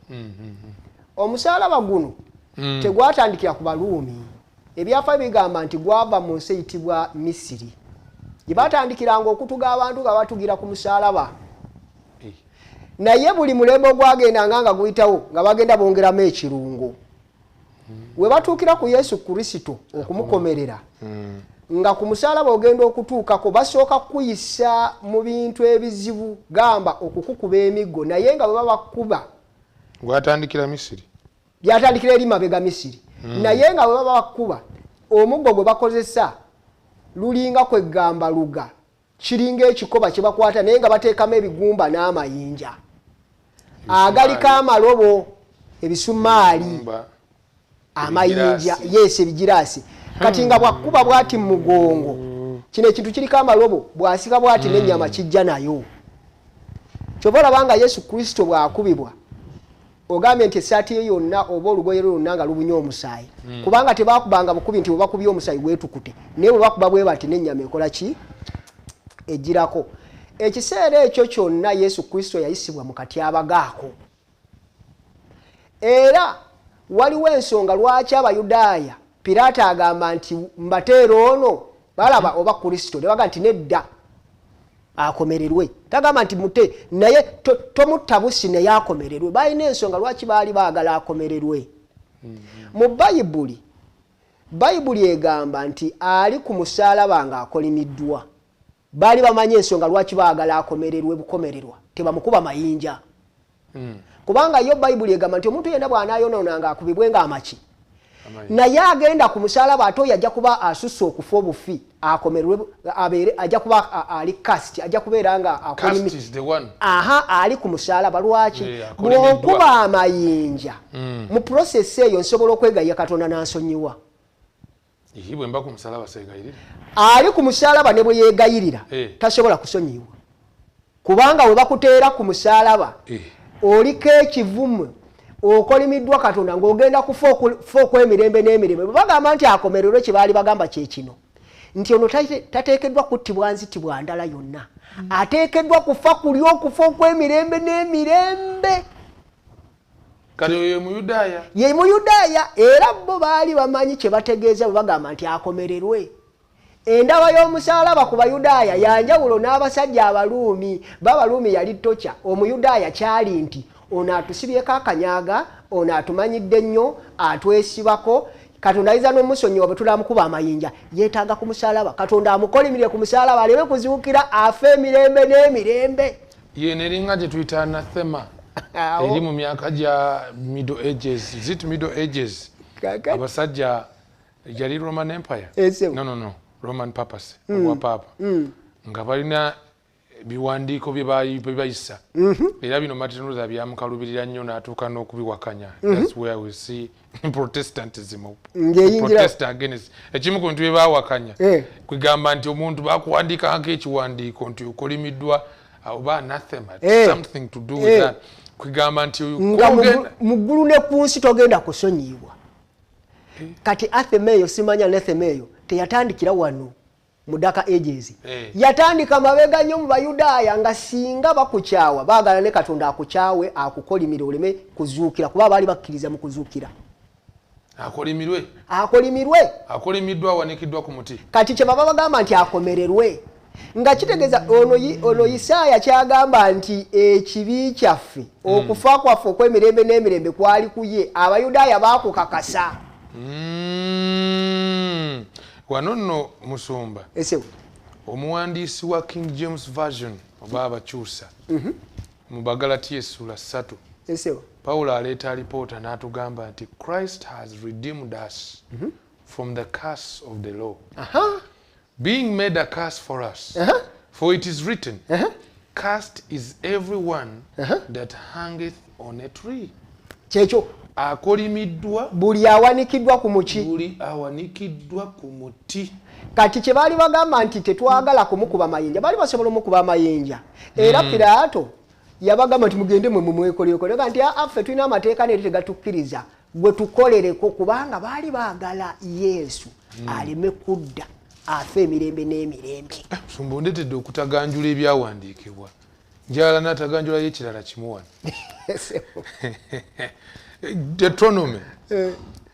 Omusaalaba guno tegwatandikira ku Baruumi. Ebyafa bigamba nti gwava mu nsi eyitibwa Misiri, gye batandikiranga okutuga abantu nga batugira ku musaalaba. Naye buli mulembe ogwagendanga nga guyitawo nga bagenda bongeramu ekirungo. We batuukira ku Yesu Kristo okumukomerera, nga ku musaalaba ogenda okutuukako basooka kuyisa mu bintu ebizibu, gamba okukukuba emiggo, naye nga bwe babakuba. Gwatandikira Misiri, byatandikira eri mabega Misiri. Naye nga bwe babakuba omuggo gwe bakozesa lulinga kwegamba luga, kiringa ekikoba kye bakwata, naye nga bateekamu ebigumba n'amayinja agaliko amalobo, ebisumaali, amayinja, yes, ebigiraasi. Kati nga bwakuba bwati mu mugongo, kino ekintu kiriko amalobo, bw'asika bwati n'ennyama kijja nayo. Kyova olaba nga Yesu Kristo bw'akubibwa, ogambye nti essaati ye yonna oba olugoye lwe lwonna nga lubunye omusaayi, kubanga tebakubanga bukubi nti bwe bakubye omusaayi gwetukute, naye bwe bakuba bwe bati n'ennyama ekola ki? Egirako. Ekiseera ekyo kyonna Yesu Kristo yayisibwa mu katyabaga ako. Era waliwo ensonga lwaki Abayudaaya, Piraato agamba nti mbateera ono balaba oba Kristo, ne bagamba nti nedda, akomererwe. Tagamba nti mute, naye tomutta busi, naye akomererwe. Balina ensonga lwaki baali baagala akomererwe. Mu Bayibuli, Bayibuli egamba nti ali ku musaalaba ng'akolimiddwa. Baali bamanyi ensonga lwaki baagala akomererwe bukomererwa, tebamukuba mayinja. Kubanga yo Bayibuli egamba nti omuntu yenna bw'anaayonoonanga akubibwe ng'amaki. Naye agenda ku musaalaba ate oyo ajja kuba asusse okufa obufi, akomererwe, abeere, ajja kuba ali cast, ajja kubeera nga Cast is the one. Aha, ali ku musaalaba. Lwaki? Akolimiddwa. Bw'onkuba amayinja, mu process eyo nsobola okwegayirira Katonda n'ansonyiwa. Ihi, bwe mba ku musaalaba seegayirira. Ali ku musaalaba ne bwe yeegayirira, tasobola kusonyiyibwa. Kubanga we bakuteera ku musaalaba, oliko ekivume, okolimiddwa Katonda ng'ogenda kufa okw'emirembe n'emirembe. Bwe bagamba nti akomererwe, kye baali bagamba kye kino, nti ono tateekeddwa kuttibwa nzitibwa ndala yonna, ateekeddwa kufa kuli okufa okw'emirembe n'emirembe. Kati oyo ye Muyudaaya. Ye Muyudaaya, era bo baali bamanyi kye bategeeza bwe bagamba nti akomererwe. Endaba y'omusaalaba ku Bayudaaya yanjawulo n'abasajja Abaruumi. B'Abaruumi yali tokya. Omuyudaaya kyali nti ono atusibyeko akanyaga, ono atumanyidde nnyo, atwesibako. Katonda ayinza n'omusonyiwa bwe tunamukuba amayinja. Yeetaaga ku musaalaba. Katonda amukolimirire ku musaalaba aleme kuzuukira, afe emirembe n'emirembe. Yeno eringa gye tuyita anathema. Awo. Eri mu myaka gya Middle Ages. Is it Middle Ages? Kaakati. Abasajja yali Roman Empire? Ese. No, no, no. Roman Papacy, obwa Papa. Nga balina ebiwandiiko bye bayisa. Era bino Martin Luther byamukalubirira nnyo n'atuuka n'okubiwakanya. That's where we see Protestantism. Ng'eyingira Protest against. Ekimu ku bintu bye baawakanya. Kwegamba nti omuntu bakuwandiikako ekiwandiiko nti okolimiddwa oba anathema, something to do with that. Kwegamba nti nga kwogenda mu ggulu ne ku nsi togenda kusonyiyibwa. Kati athema eyo, simanya anathema eyo teyatandikira wano mu Dark Ages. Yatandika mabega nnyo mu Bayudaaya, nga singa bakukyawa baagala ne Katonda akukyawe, akukolimire oleme kuzuukira, kuba baali bakkiriza mu kuzuukira. Akolimirwe. Akolimirwe. Akolimiddwa, awanikiddwa ku muti. Kati kye baba bagamba nti akomererwe, nga kitegeeza ono Isaaya kyagamba nti ekibi kyaffe, okufa kwaffe okw'emirembe n'emirembe kwali ku ye. Abayudaaya baakukakasa. Wano nno musumba, Esewo. omuwandiisi wa King James Version oba abakyusa mu Bagalatiya essula 3, Esewo. Pawulo aleeta alipoota n'atugamba nti Christ has redeemed us from the curse of the law, being made a curse for us. For it is written, cursed is everyone that hangeth on a tree. Kyekyo. Akolimiddwa buli awanikiddwa ku muti. Buli awanikiddwa ku muti. Kati kye baali bagamba nti tetwagala kumukuba mayinja, baali basobola omukuba amayinja. Era Piraato yabagamba nti mugende mwe mumwekolereko. Naga nti aa, ffe tulina amateeka naye tegatukkiriza, gwe tukolereko, kubanga baali baagala Yesu aleme kudda. afe emirembe n'emirembe. Musumba, ondetedde okutaganjula ebyawandiikibwa. Njala n'ataganjulayo ekirala kimu wano. Deuteronomy.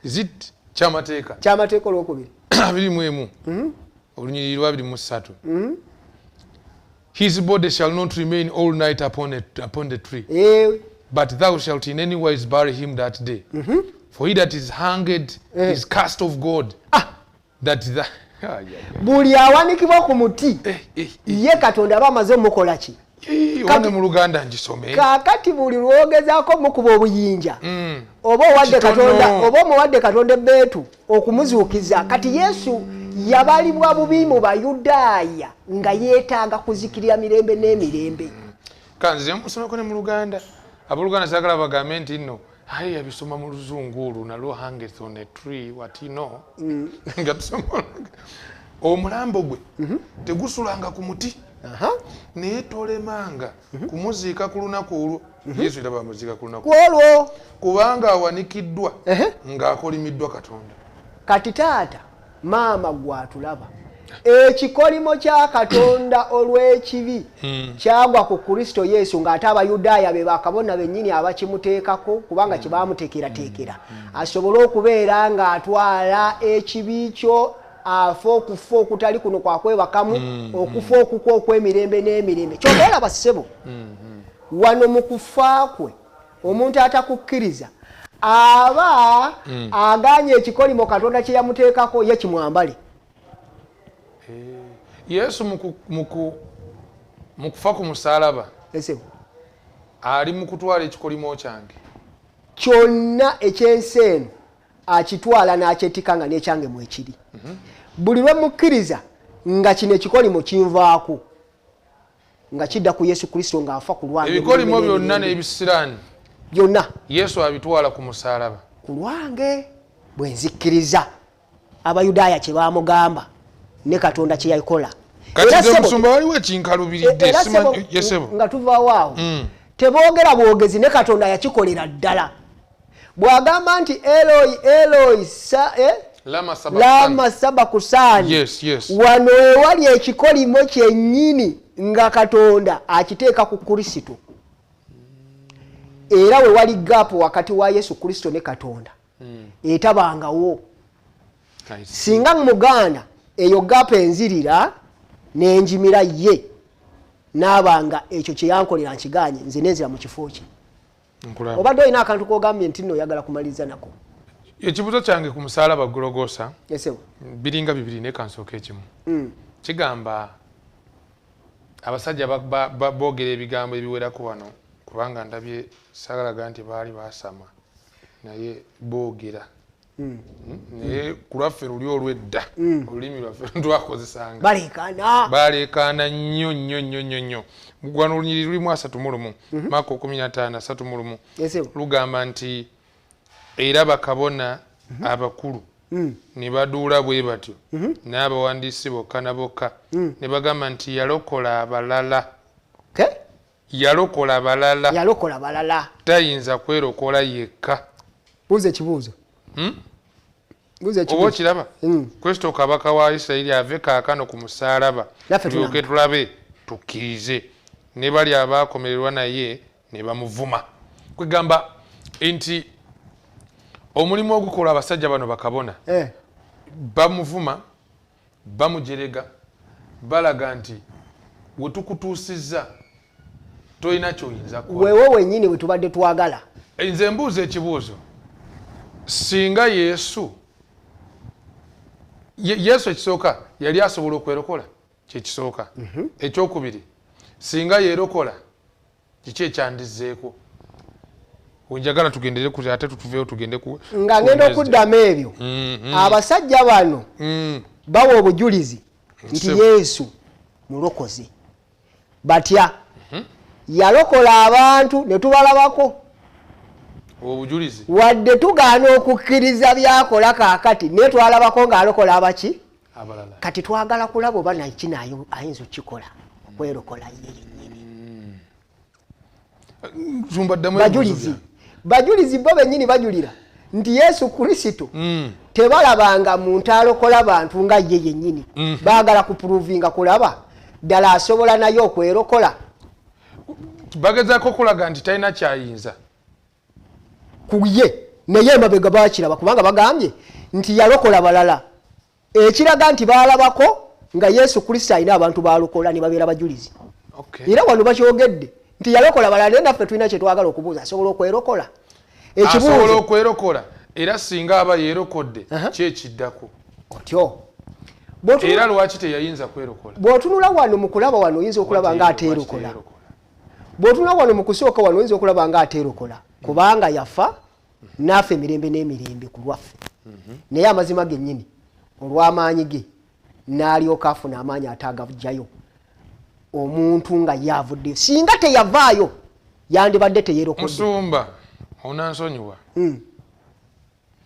Is it kyamateeka? Kyamateeka olwokubiri. 21. Olunyiriri lwa 23. His body shall not remain all night upon the tree. But thou shalt in any wise bury him that day. For he that is hanged is cast of God. That the Buli awanikibwa ku muti, ye Katonda aba amaze omukola ki? Wane mu Luganda ngisome. Kaakati buli lwogezaako mukuba obuyinja, oba owadde Katonda, oba omuwadde Katonda ebbeetu okumuzuukiza. Kati Yesu yabalibwa bubi mu Bayudaaya nga yeetaaga kuzikirira mirembe n'emirembe. Kanze musomeko ne mu Luganda. Abooluganda saagala bagambe nti nno aye yabisoma mu Luzungu olwo nalwo hangeth on a tree what you know. Nga tusoma omulambo gwe tegusulanga ku muti. Naye tolemanga kumuziika ku lunaku olwo. Yesu era bamuziika ku lunaku olwo kubanga awanikiddwa ng'akolimiddwa Katonda. Kati taata, maama gw'atulaba, ekikolimo kya Katonda olw'ekibi kyagwa ku Kristo Yesu, ng'ate Abayudaaya be bakabona bennyini abakimuteekako, kubanga kye baamuteekerateekera asobole okubeera ng'atwala ekibi kyo, afe okufa okutali kuno kwa kwebakamu, okufa okukwo okw'emirembe n'emirembe. Ky'obeera bassebo, wano mu kufa kwe omuntu atakukkiriza aba aganye ekikolimo Katonda kye yamuteekako, ye kimwambale. Yesu mu kufa ku musaalaba ali mu kutwala ekikolimo kyange kyonna ekyensi eno, akitwala n'akyetika nga n'ekyange mwekiri. Buli lwe mukkiriza nga kino ekikolimo kinvaako, nga kidda ku Yesu Kristo ng'afa ku lwange. Ebikolimo byonna n'ebisiraani byonna Yesu abitwala ku musaalaba ku lwange bwe nzikkiriza. Abayudaaya kye baamugamba ne Katonda kye yakola. Kati musumba, waliwo ekinkalubiridde. Nga tuvaawo awo, teboogera bwogezi, ne Katonda yakikolera ddala bw'agamba nti Eloi Eloi lama sabakusaani. Wano ewali ekikolimo kyennyini nga Katonda akiteeka ku Kristo, era we wali gap wakati wa Yesu Kristo ne Katonda etabangawo. Singa mugaana eyo gap enzirira n'enjimira ye, naabanga ekyo kyeyankolera nkiganye, nze nenzira mu kifo kye. Obadde olina akantu kogambye nti nno oyagala kumaliriza nako. Ekibuuzo kyange ku musaalaba Gologosa biringa bibiri, naye kansooka ekimu. Kigamba abasajja boogera ebigambo ebiwerako wano, kubanga ndabye saagalaga nti baali baasama, naye boogera. Naye ku lwaffe luli olw'edda, olulimi lwaffe twakozesanga baleekaana, baleekaana nnyo nnyo nnyo nnyo nnyo. Wano olunyiriri lulimu 31, Maako 15:31, lugamba nti era bakabona abakulu ne baduula bwe batyo n'abawandiisi bokka na bokka, ne bagamba nti yalokola abalala, yalokola balala, yalokola balala, tayinza kwerokola yekka. Buuza ekibuuzo. Oba okiraba, Kristo kabaka wa Isirayiri ave kaakano ku musaalaba, tulyoke tulabe tukkirize. Ne bali abaakomererwa naye ne bamuvuma. Kwegamba nti omulimu ogukola abasajja bano bakabona, bamuvuma, bamujerega, balaga nti wetukutuusizza tolina kyoyinza kukola. Wewe wennyini we tubadde twagala. Nze mbuuza ekibuuzo, singa Yesu ekisooka yali asobola okwerokola, kyekisooka. Ekyokubiri, singa yeerokola, kiki ekyandizzeeko? Wenjagala tugendere ku ate tutuveewo tugende ku nga ngenda okuddamu ebyo. Abasajja bano bawa obujulizi nti Yesu mulokozi. Batya? Yalokola abantu ne tubalabako. Obujulizi. Wadde tugaana okukkiriza byakola kaakati, naye twalabako ng'alokola abaki? Abalala. Kati twagala kulaba oba nakino ayinza okukikola, okwerokola ye yennyini. Bajulizi, bajulizi bo bennyini bajulira. Nti Yesu Kristo tebalabanga muntu alokola bantu nga ye yennyini. Baagala kuprovinga kulaba ddala asobola naye okwerokola. Bagezaako okulaga nti talina kyayinza ku ye, naye emabega bakiraba kubanga bagambye nti yalokola balala, ekiraga nti baalabako nga Yesu Kristo alina abantu balokola ne babeera bajulizi. Era wano bakyogedde nti yalokola balala, naye naffe tulina kye twagala okubuuza, asobola okwerokola? Asobola okwerokola, era singa aba yeerokodde kyekiddako. Otyo. Era lwaki teyayinza kwerokola? Bw'otunula wano mu kulaba wano oyinza okulaba nga ateerokola. Bw'otunula wano mu kusooka wano oyinza okulaba nga ateerokola, kubanga yafa naafe emirembe n'emirembe ku lwaffe. Naye amazima gennyini olw'amaanyi ge n'alyoka afuna amaanyi ate agajjayo omuntu nga ye avuddeyo. Singa teyavaayo yandibadde teyeerokodde. Musumba, onansonyiwa,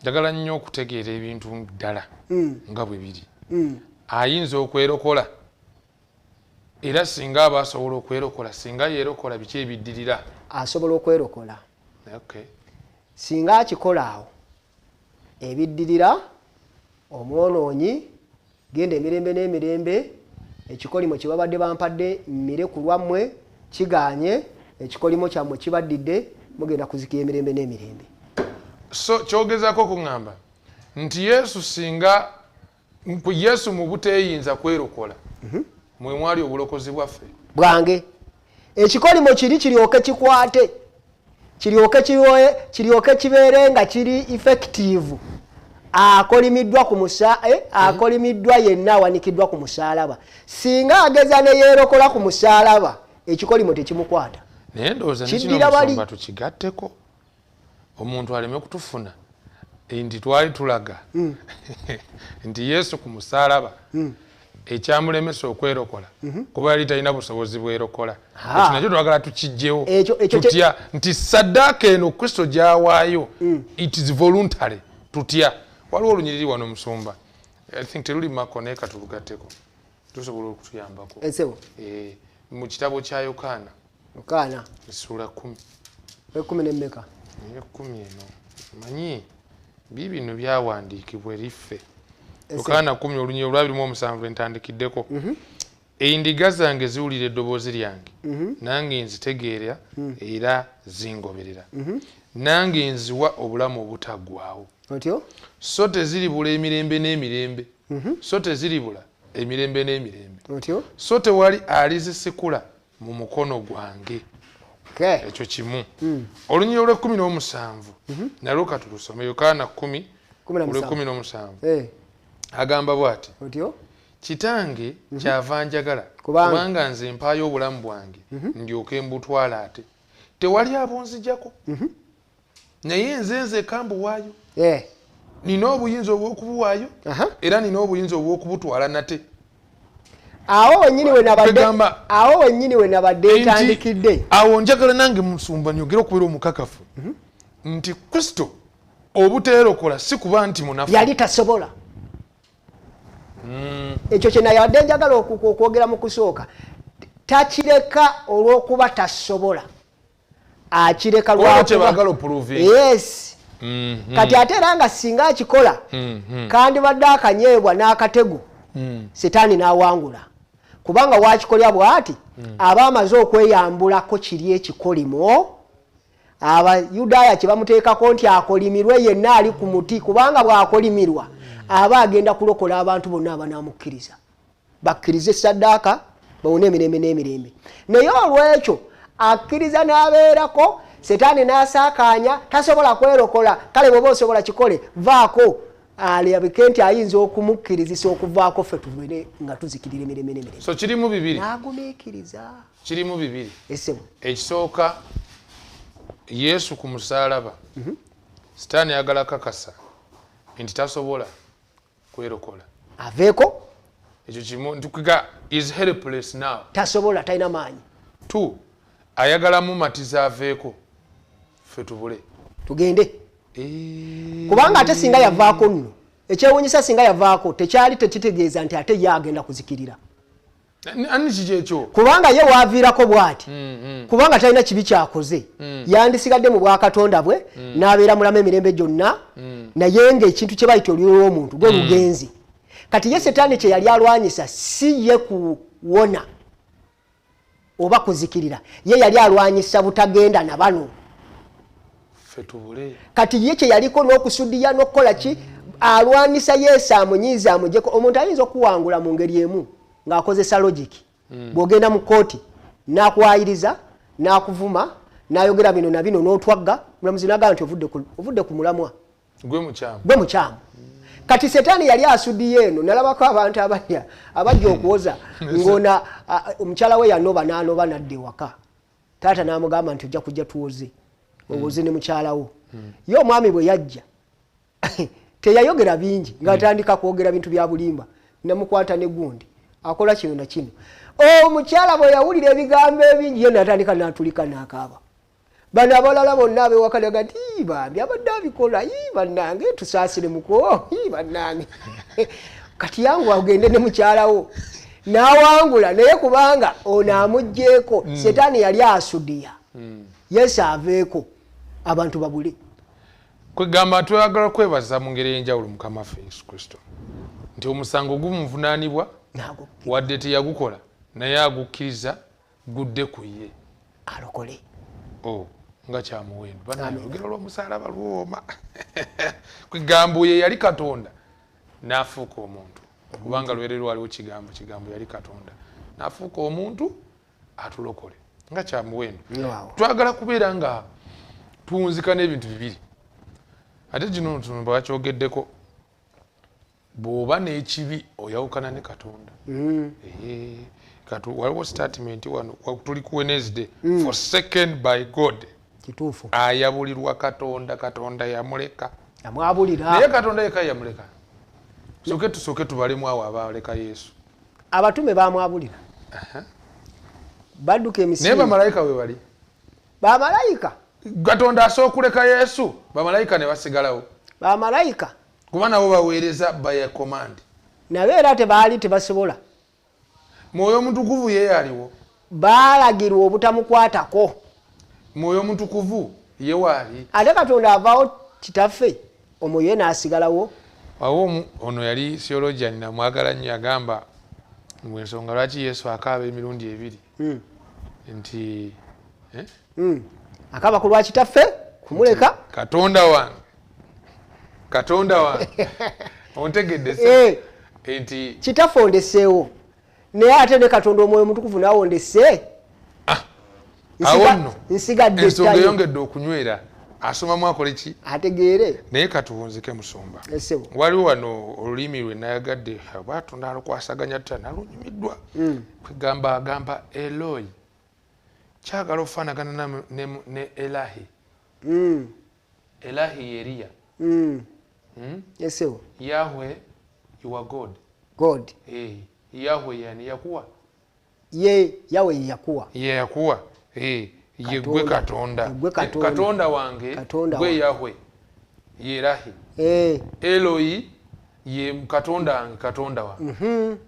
njagala nnyo okutegeera ebintu ddala nga bwe biri. Ayinza okwerokola, era singa aba asobola okwerokola, singa yeerokola, biki ebiddirira? Asobola okwerokola. Singa akikola awo ebiddirira, omwonoonyi genda emirembe n'emirembe, ekikolimo kye babadde bampadde mmire ku lwammwe kiganye, ekikolimo kyammwe kibaddidde, mugenda kuzikira emirembe n'emirembe. So kyogezaako okuŋŋamba nti Yesu, singa Yesu mu buteeyinza kwerokola, mwe mwali obulokozi bwaffe. Bwange ekikolimo kiri kiryoke kikwate, kiryoke kibeere nga kiri effective, akolimiddwa ku musa, akolimiddwa yenna awanikiddwa ku musaalaba. Singa ageza ne yeerokola ku musaalaba, ekikolimo tekimukwata. Naye ndowooza nekino musumba tukigatteko, omuntu aleme kutufuna nti twali tulaga nti Yesu ku musaalaba ekyamulemesa okwerokola kuba yali talina busobozi bwerokola. Ekyo nakyo twagala tukijjewo. Tutya nti saddaaka eno Kristo gy'awaayo, it is voluntary. Tutya waliwo olunyiriri wano musumba, I think teruli mako, naye katulugatteko, tusobola okutuyambako. Mu kitabo kya Yokaana. Yokaana. Essuula 10. Ekumi n'emmeka? 10 eno manyi biibino byawandiikibwa eriffe. Yokaana 10 olunyiriri olwa 27 entandikiddeko. Endiga zange ziwulira eddoboozi lyange, nange nzitegeera era zingoberera. Nange nziwa obulamu obutaggwaawo. Otyo? So teziribula emirembe n'emirembe. So teziribula emirembe n'emirembe. Otyo? So tewali alizisikula mu mukono gwange. Ekyo kimu. Olunyiriri olw'ekkumi n'omusanvu nalwo katulusome. Yokaana 10 olw'ekkumi n'omusanvu agamba bw'ati: Otyo? Kitange kyava njagala, kubanga nze mpaayo obulamu bwange ndyoke mbutwala ate. Tewali abunzijako, naye nze nzeka mbuwaayo. Nina obuyinza obw'okubuwaayo, era nina obuyinza obw'okubutwala nate. Awo wennyini we nabadde ntandikidde. Awo njagala nange musumba nyogere okubeera omukakafu nti Kristo obuteerokola si kuba nti munafu. Yali tasobola. Ekyo kye nayabadde njagala okwogera mu kusooka. Takireka olw'okuba tasobola, akireka lwakuba. Yes. Kati ate era nga singa akikola, kandibadde akanyeebwa n'akatego, Setaani n'awangula, kubanga wakikolya bw'ati aba amaze okweyambulako kiri ekikolimo Abayudaaya kye bamuteekako nti akolimirwe yenna ali ku muti, kubanga bw'akolimirwa aba agenda kulokola abantu bonna abanaamukkiriza, bakkirize saddaaka bawone emirembe n'emirembe. Naye olw'ekyo akkiriza n'abeerako, Setaani n'asaakaanya, tasobola kwerokola. Kale bw'oba osobola kikole, vaako, alabike nti ayinza okumukkirizisa okuvaako ffe tubeere nga tuzikirira emirembe n'emirembe. So kirimu bibiri. N'agumiikiriza. Kirimu bibiri. Esebo. Ekisooka, Yesu ku musaalaba, Sitaani ayagala kakasa nti tasobola kwerokola. Aveeko. Ekyo kimu, nti is helpless now. Tasobola, talina maanyi. 2, ayagala mumatiza aveeko ffe tubule. Tugende. Kubanga ate singa yavaako nno, ekyewuunyisa singa yavaako tekyali tekitegeeza nti ate ye agenda kuzikirira. Ani kiki ekyo? Kubanga ye waaviirako bw'ati, kubanga talina kibi kyakoze, yandisigadde mu bwakatonda bwe n'abeera mulamu emirembe gyonna, naye ng'ekintu kye bayita olulyo lw'omuntu gwe lugenzi. Kati ye Setaani kye yali alwanyisa si ye kuwona oba kuzikirira, ye yali alwanyisa butagenda na bano. Ffe tubule. Kati ye kye yaliko n'okusudiya n'okukola ki, alwanyisa Yesu amunyiiza amuggyeko. Omuntu ayinza okuwangula mu ngeri emu ng'akozesa logic. Bw'ogenda mu kooti n'akuwayiriza, n'akuvuma, n'ayogera bino na bino n'otwagga, mulamuzi n'agamba nti ovudde ku mulamwa, gwe mukyamu. Gwe mukyamu. Kati Setaani yali asudiye eno, nalabako abantu abajja okuwoza ng'ona omukyala we yanoba, n'anoba n'adda ewaka. Taata n'amugamba nti ojja kujja tuwoze, owoze ne mukyala wo. Ye omwami bwe yajja teyayogera bingi, ng'atandika kwogera bintu bya bulimba, namukwata ne gundi akola kino na kino. Omukyala bwe yawulira ebigambo ebingi, ye n'atandika n'atulika n'akaaba. Bano abalala bonna ab'ewaka naga nti, ii, bambi abadde abikola, ii, bannange tusaasire muko, ii, bannange. Kati yanguwa ogende ne mukyala wo n'awangula, naye kubanga ono amuggyeeko. Setaani yali asudiya Yesu aveeko abantu babule. Kwegamba twagala kwebaza mu ngeri ey'enjawulo Mukama waffe Yesu Kristo nti omusango gumuvunaanibwa wadde teyagukola, naye agukkiriza gudde ku ye alokole. Oh, nga kyamuwendo bannange, olugero lw'omusaalaba lwoma. Kwegamba oyo yali Katonda n'afuuka omuntu, kubanga lwere lwaliwo kigambo, kigambo yali Katonda n'afuuka omuntu atulokole. Nga kyamuwendo. Twagala kubeera nga tuwunzika n'ebintu bibiri, ate kino bakyogeddeko, bw'oba n'ekibi oyawukana ne Katonda. Kati waliwo statement wano, tuli ku Wednesday, forsaken by God. Kituufu. Ayabulirwa Katonda, Katonda yamuleka. Yamwabulira. Naye Katonda yekka yamuleka? Sooke tusooke tubalemu awo abaleka Yesu. Abatume bamwabulira, badduka naye emisinde. Bamalayika we bali. Bamalayika. Katonda asooka kuleka Yesu, bamalayika ne basigalawo. Bamalayika. Kuba nabo baweereza by command. Nabo era tebaali tebasobola. Mwoyo Omutukuvu ye aliwo. Baalagirwa obutamukwatako. Mwoyo Omutukuvu ye waali. Ate Katonda avaawo kitaffe, omwoyo ye n'asigalawo. Awo ono yali theologian, namwagala nnyo, yagamba ngu ensonga lwaki Yesu akaaba emirundi ebiri nti Akaaba ku lwa kitaffe kumuleka. Katonda wange, Katonda wange, ontegedde nti kitaffe ondeseewo, naye ate ne Katonda Omwoyo Omutukuvu naawe ondese. Awo nno nsigadde ensonga ettayo. Eyongedde okunywera, asomamu akole ki? Ategeere. Naye katuwunzike, musumba. Esebo. Waliwo wano olulimi lwe nayagadde oba nalukwasaganya tutya, nalunyumiddwa. Kwegamba agamba Eloi kyagala okufaanagana ne Elahi. Elahi yeriya. Esebo. Yahwe, your God. God. Eh, Yahwe yani Yakuwa. Ye Yawe ye Yakuwa. Ye Yakuwa. Eh, ye gwe Katonda. Ye gwe Katonda. Katonda wange. Katonda gwe wange. Yahwe ye Elahi. Eloi ye Katonda wange, Katonda wange.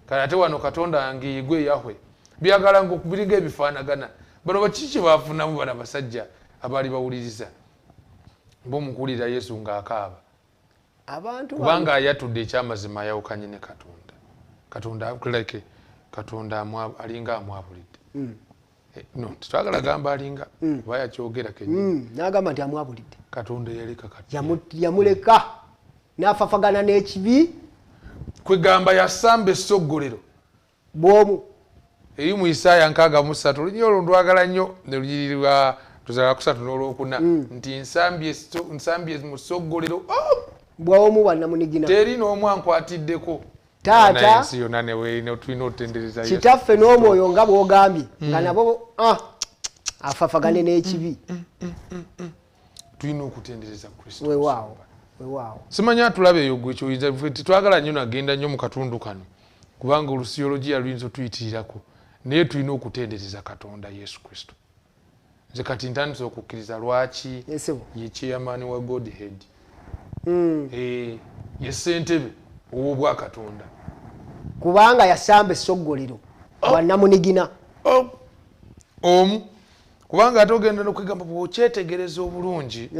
Kale ate wano Katonda wange ye gwe Yahwe, byagala nga biringa ebifaanagana. Bano bakiki kye bafunamu bano abasajja abaali bawuliriza bomukuwulira Yesu ng'akaaba? Abantu kubanga ayatudde ekyamazima, ayawukanye ne Katonda. Katonda like Katonda alinga amwabulidde. Eh, no tetwagala gamba alinga, kuba yakyogera kenyini. N'agamba nti amwabulidde. Katonda yaleka kati. Yamuleka n'afafagana n'ekibi. Kwegamba yasamba essoggolero bw'omu. Eri mu Isaaya 63, olunyiriri olwo ndwagala nnyo, olunyiriri lwa tuzala kusatu n'olwokuna, nti nsambye mu ssoggolero, oh! Bw'omu bwannamunigina. Teri n'omu ankwatiddeko. Taata. Naye ensi yonna neweerina, tulina otutendereza Yesu. Kitaffe n'omwoyo nga bw'ogambye nga nabo afafagane n'ekibi. Tulina okutendereza Kristo. Weewaawo, weewaawo. Simanyi atulaba eyo gwe kyoyinza, ffe tetwagala nnyo nagenda nnyo mu katundu kano kubanga olusiyologiya luyinza otuyitirirako, naye tulina okutendereza Katonda Yesu Kristo. Nze kati ntandise okukkiriza lwaki Esebo. ye chairman wa Godhead. Eh, ye ssentebe ow'obwakatonda. Kubanga yasamba essoggolero. Bwannamunigina. Omu kubanga ate ogenda n'okwegamba bw'okyetegereza obulungi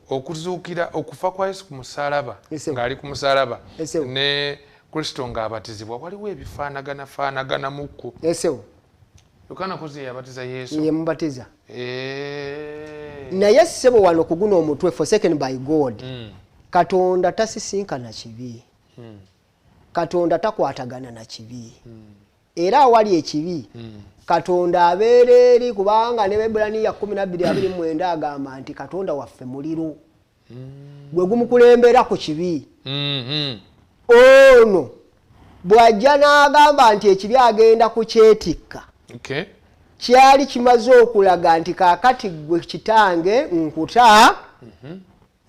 okuzuukira okufa kwa Yesu ku musaalaba ng'ali ku musaalaba ne Kristo ng'abatizibwa waliwo ebifaanaganafaanaganamuku. Yokaana kozi yabatiza Yesu. Yemubatiza. Naye ssebo wano ku guno omutwe forsaken by God. Katonda tasisinkana kibi. Katonda takwatagana na kibi. Era awali ekibi Katonda abeera eri, kubanga ne Baebbulaniya 12:29 agamba nti Katonda waffe muliro gwe gumukulembera ku kibi. Ono bw'ajja n'agamba nti ekibi agenda kukyetikka, kyali kimaze okulaga nti kaakati gwe kitange nkuta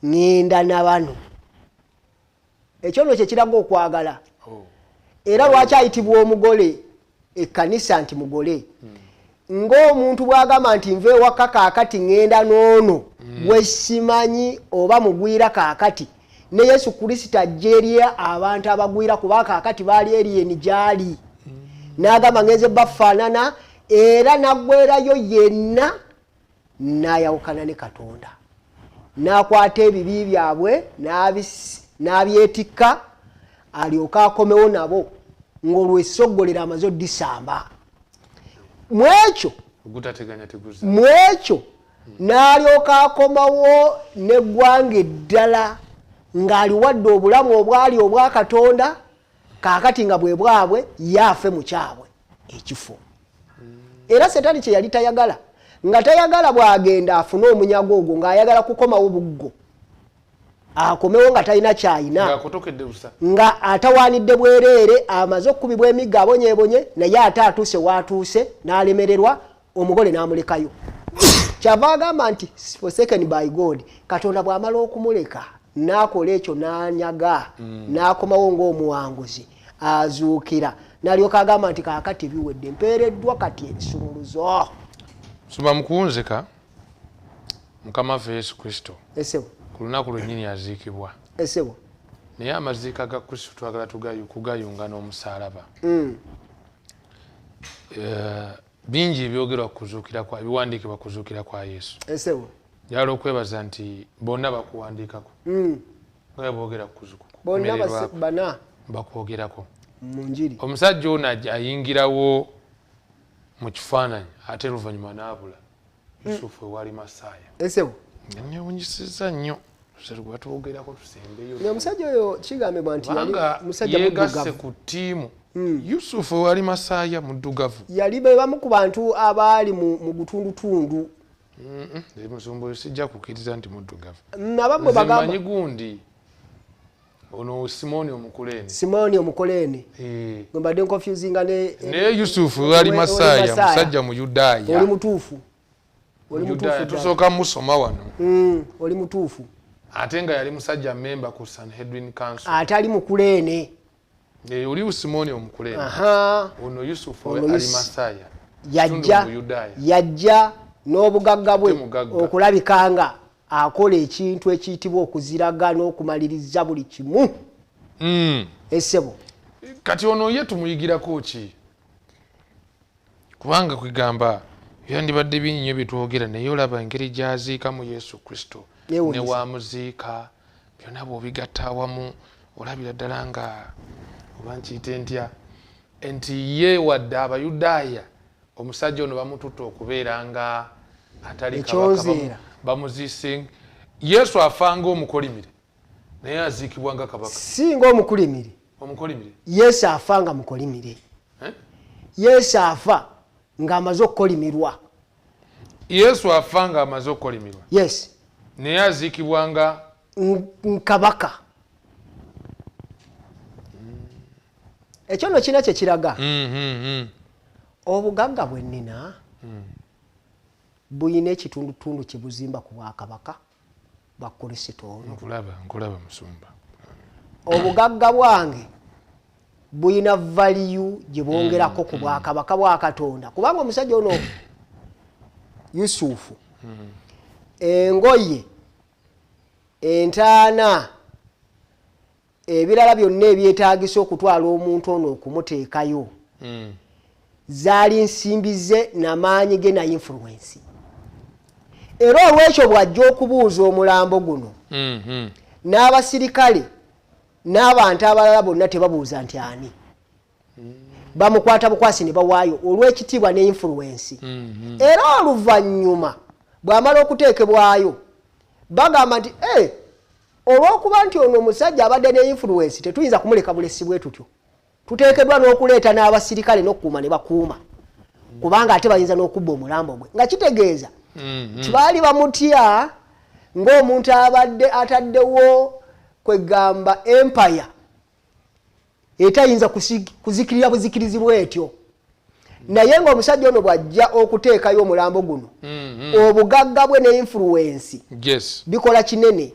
ŋŋenda na bano. Ekyo nno kye kiraga okwagala. Era lwaki ayitibwa omugole ekkanisa nti mugole? Ng'omuntu bw'agamba nti nva ewaka kaakati ŋŋenda n'ono gwe simanyi oba mugwira kaakati, ne Yesu Kristo ajja eri abantu abagwira kuba kaakati baali eriyeni gy'ali. N'agamba ngenze bafaanana, era n'aggwerayo yenna n'ayawukana ne Katonda. N'akwata ebibi byabwe n'abyetikka alyoke akomewo nabo ng'olwesoggolera amaze oddisamba. Mu ekyo n'alyoka akomawo n'eggwanga eddala ng'aliwadde obulamu obwali obwa Katonda, kaakati nga bwe bwabwe yaafe mu kyabwe ekifo. Era Setaani kye yali tayagala, nga tayagala bw'agenda afune omunyago ogwo, ng'ayagala kukomawo buggo akomewo nga talina kyayina, nga atawaanidde bwereere, amaze okukubibwa emiggo abonyeebonye, naye ate atuuse waatuuse n'alemererwa, omugole n'amulekayo. Kyava agamba nti forsaken by God, Katonda bw'amala okumuleka n'akola ekyo n'anyaga n'akomawo ng'omuwanguzi azuukira, n'alyoka agamba nti kaakati biwedde, mpeereddwa kati ebisumuluzo. Soma mukuwunzika Mukama waffe Yesu Kristo ku lunaku lwennyini aziikibwa. Naye amaziika ga Kristo twagala kugayunga n'omusaalaba. Bingi ebyogerwa kuzuukira kwa ebiwandiikibwa kuzuukira kwa Yesu. Njagala okwebaza nti bonna bakuwandiikako. Nga boogera bana bakwogerako. Omusajja ono ayingirawo mu kifaananyi ate luvannyuma n'abula. Yusufu ewali Masaaya. Newunyisizza nnyo. Batwogerako tusembeyo. Omusajja oyo kigambibwa nti yali musajja muddugavu. Yeegasse ku ttiimu. Yusufu ewali Masaaya muddugavu. Yali be bamu ku bantu abaali mu gutundutundu. Musumba oyo sijja kukkiriza nti muddugavu. Abamu bwe bagamba. Nze mmanyi gundi. Ono Simoni Omukuleene. Simoni Omukuleene. Mbadde nconfusinga ne Yusufu ewali Masaaya, musajja Muyudaaya. Oli mutuufu. Oli mutuufu. Tusooka musoma wano. Oli mutuufu. Ate nga yali musajja memba ku Sanhedrin Council. Ate ali Mukuleene. Oli Simoni Omukuleene. Ono Yusufu ali Masaaya. Yajja n'obugagga bwe okulabika nga akola ekintu ekiyitibwa okuziraga n'okumaliriza buli kimu. Essebo. Kati ono ye tumuyigirako ki? Kubanga kwegamba yandibadde bingi nnyo bye twogera, naye olaba engeri gy'aziikamu Yesu Kristo ne wamuziika byonna bw'obigatta awamu olabira ddala nga oba nkiyite ntya nti ye wadde Abayudaaya omusajja ono bamututte okubeera nga atali kabaka, bamuziise. Yesu afa ng'omukolimire naye aziikibwa nga kabaka. Si ng'omukolimire. Omukolimire. Yesu afa nga mukolimire. Yesu afa ng'amaze okukolimirwa. Yesu afa ng'amaze okukolimirwa. Yes. Naye aziikibwa nga kabaka. Ekyo nno kirina kye kiraga. Obugagga bwe nnina buyina ekitundutundu kye buzimba ku bwakabaka bwa Kristo ono. Nkulaba musumba. Obugagga bwange buyina value gye bwongerako ku bwakabaka bwa Katonda, kubanga omusajja ono Yusufu engoye, entaana, ebirala byonna ebyetaagisa okutwala omuntu ono okumuteekayo. Zaali nsimbi ze n'amaanyi ge na influence. Era olwekyo bw'ajja okubuuza omulambo guno, n'abasirikale n'abantu abalala bonna tebabuuza nti ani, bamukwata bukwasi ne bawaayo olw'ekitiibwa ne influence. Era oluvannyuma bw'amala okuteekebwayo bagamba nti, "Eh, olw'okuba nti ono omusajja abadde ne influence, tetuyinza kumuleka bulesi bwe tutyo, tuteekeddwa n'okuleeta n'abasirikale n'okukuuma ne bakuuma, kubanga ate bayinza n'okubba omulambo gwe." Nga kitegeeza nti baali bamutya ng'omuntu abadde ataddewo kwegamba empire etayinza kuzikirira buzikirizi bwetyo. Naye ng'omusajja ono bw'ajja okuteekayo omulambo guno, obugagga bwe ne influence bikola kinene.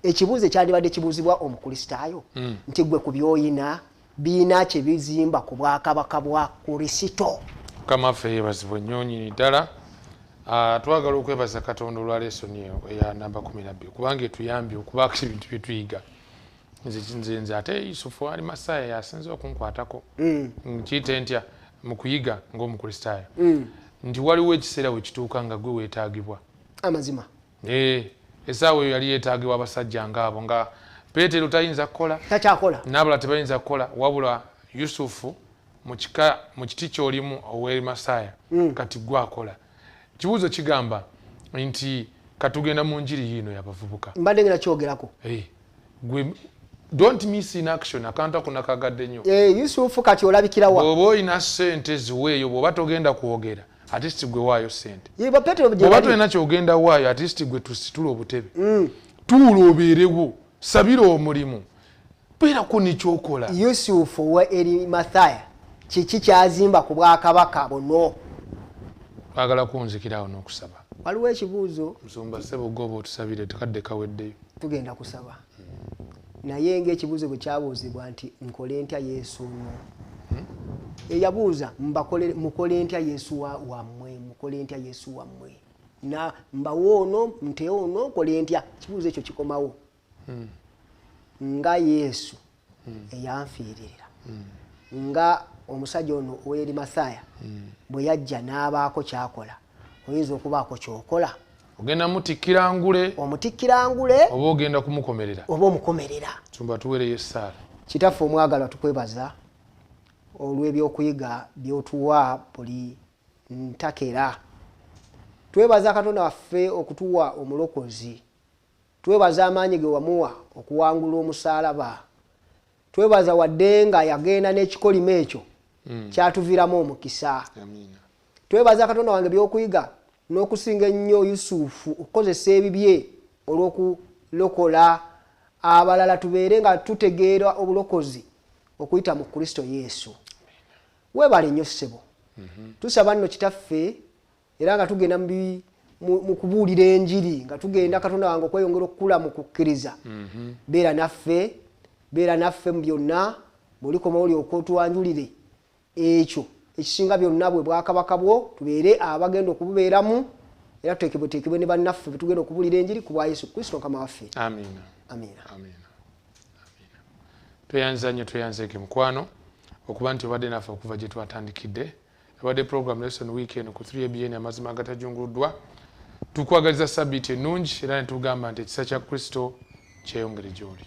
Ekibuuzo ekyandibadde kibuuzibwa Omukristaayo nti, gwe ku byoyina biina kye bizimba ku bwakabaka bwa Kristo? Mukama waffe yeebazibwe nnyo nnyini ddala. Ah, twagala okwebaza Katonda olwa lesson eyo eya namba 12, kubanga etuyambye okubaako ebintu bye tuyiga. Nze ate Yusufu ali Masaya yasinze okunkwatako. Nkiyite ntya mu kuyiga ng'Omukristaayo nti waliwo ekiseera we kituuka nga gwe weetaagibwa. Amazima. Eh, essaawa eyo yali yeetaagibwa abasajja ngaabo, nga Peetero tayinza kukola, takyakola, n'abalala tebayinza kukola, wabula Yusufu mu kika, mu kiti ky'olimu ow'eri Masaya, kati gwe akola. Kibuuzo kigamba nti katugenda mu njiri yiino y'abavubuka. Mbadde ngenda kyogerako. Eh, gwe don't miss in action. Akantu ako nakagadde nnyo. Eh, Yusufu kati olabikirawa? Bw'oba olina ssente ziweeyo. Bw'oba togenda kwogera, at least gwe waayo ssente. Ye, ba Petero gye bw'oba bali. tolina kyogenda waayo, at least gwe tusitule obutebe, tuula obeerewo, sabira omulimu, beerako nekyokola. Yusufu wa Erimathaya kiki kyazimba ku bwakabaka buno? Twagala kunzikirawo n'okusaba. Waliwo ekibuuzo. Musumba Ssebugoba, otusabire, tekadde kaweddeyo. Tugenda kusaba, naye ngaekibuuzo bwe kyabuuzibwa nti, "Nkole ntya Yesu ono?" Eyabuuza, "Mukole ntya Yesu wammwe? Mukole ntya Yesu wammwe? Na mbawe ono, nte ono, nkole ntya?" Ekibuuzo ekyo kikomawo nga Yesu eyanfiiririra, nga omusajja ono ow'Erimathaya bwe yajja n'abaako kyakola, oyinza okubaako kyokola. Ogenda mutikkira ngule. Omutikkira ngule. Oba ogenda kumukomerera. Oba omukomerera. Tumba tuwereyo essaala. Kitaffe omwagalwa, tukwebaza olw'ebyokuyiga by'otuwa buli ntakera. Twebaza Katonda waffe okutuwa omulokozi. Twebaza amaanyi ge wamuwa okuwangula omusaalaba. Twebaza wadde nga yagenda n'ekikolimo ekyo, kyatuviiramu omukisa. Amiina. Twebaza Katonda wange byokuyiga n'okusinga ennyo Yusufu okukozesa ebibye olw'okulokola abalala, tubeere nga tutegeera obulokozi okuyita mu Kristo Yesu. Weebale nnyo ssebo. Tusaba nno Kitaffe, era nga tugenda mu kubuulira enjiri, nga tugenda, Katonda wange, okweyongera okukula mu kukkiriza, beera naffe, beera naffe mu byonna. Bw'olikomawo olyoka otuwanjulire ekyo ekisinga byonna, bwe bwakabaka bwo, tubeere abagenda okububeeramu, era tuteekebweteekebwe ne bannaffe bwe tugenda okubuulira enjiri, ku bwa Yesu Kristo Mukama waffe. Amiina. Amiina. Amiina, amiina. Tweyanza nnyo, tweyanzeeke mukwano okuba nti obadde naffe okuva gye twatandikidde. Ebadde program Lesson Week eno ku 3ABN, amazima agatajunguluddwa. Tukwagaliza sabiiti ennungi, era ne tugamba nti ekisa kya Kristo kyeyongere gy'oli.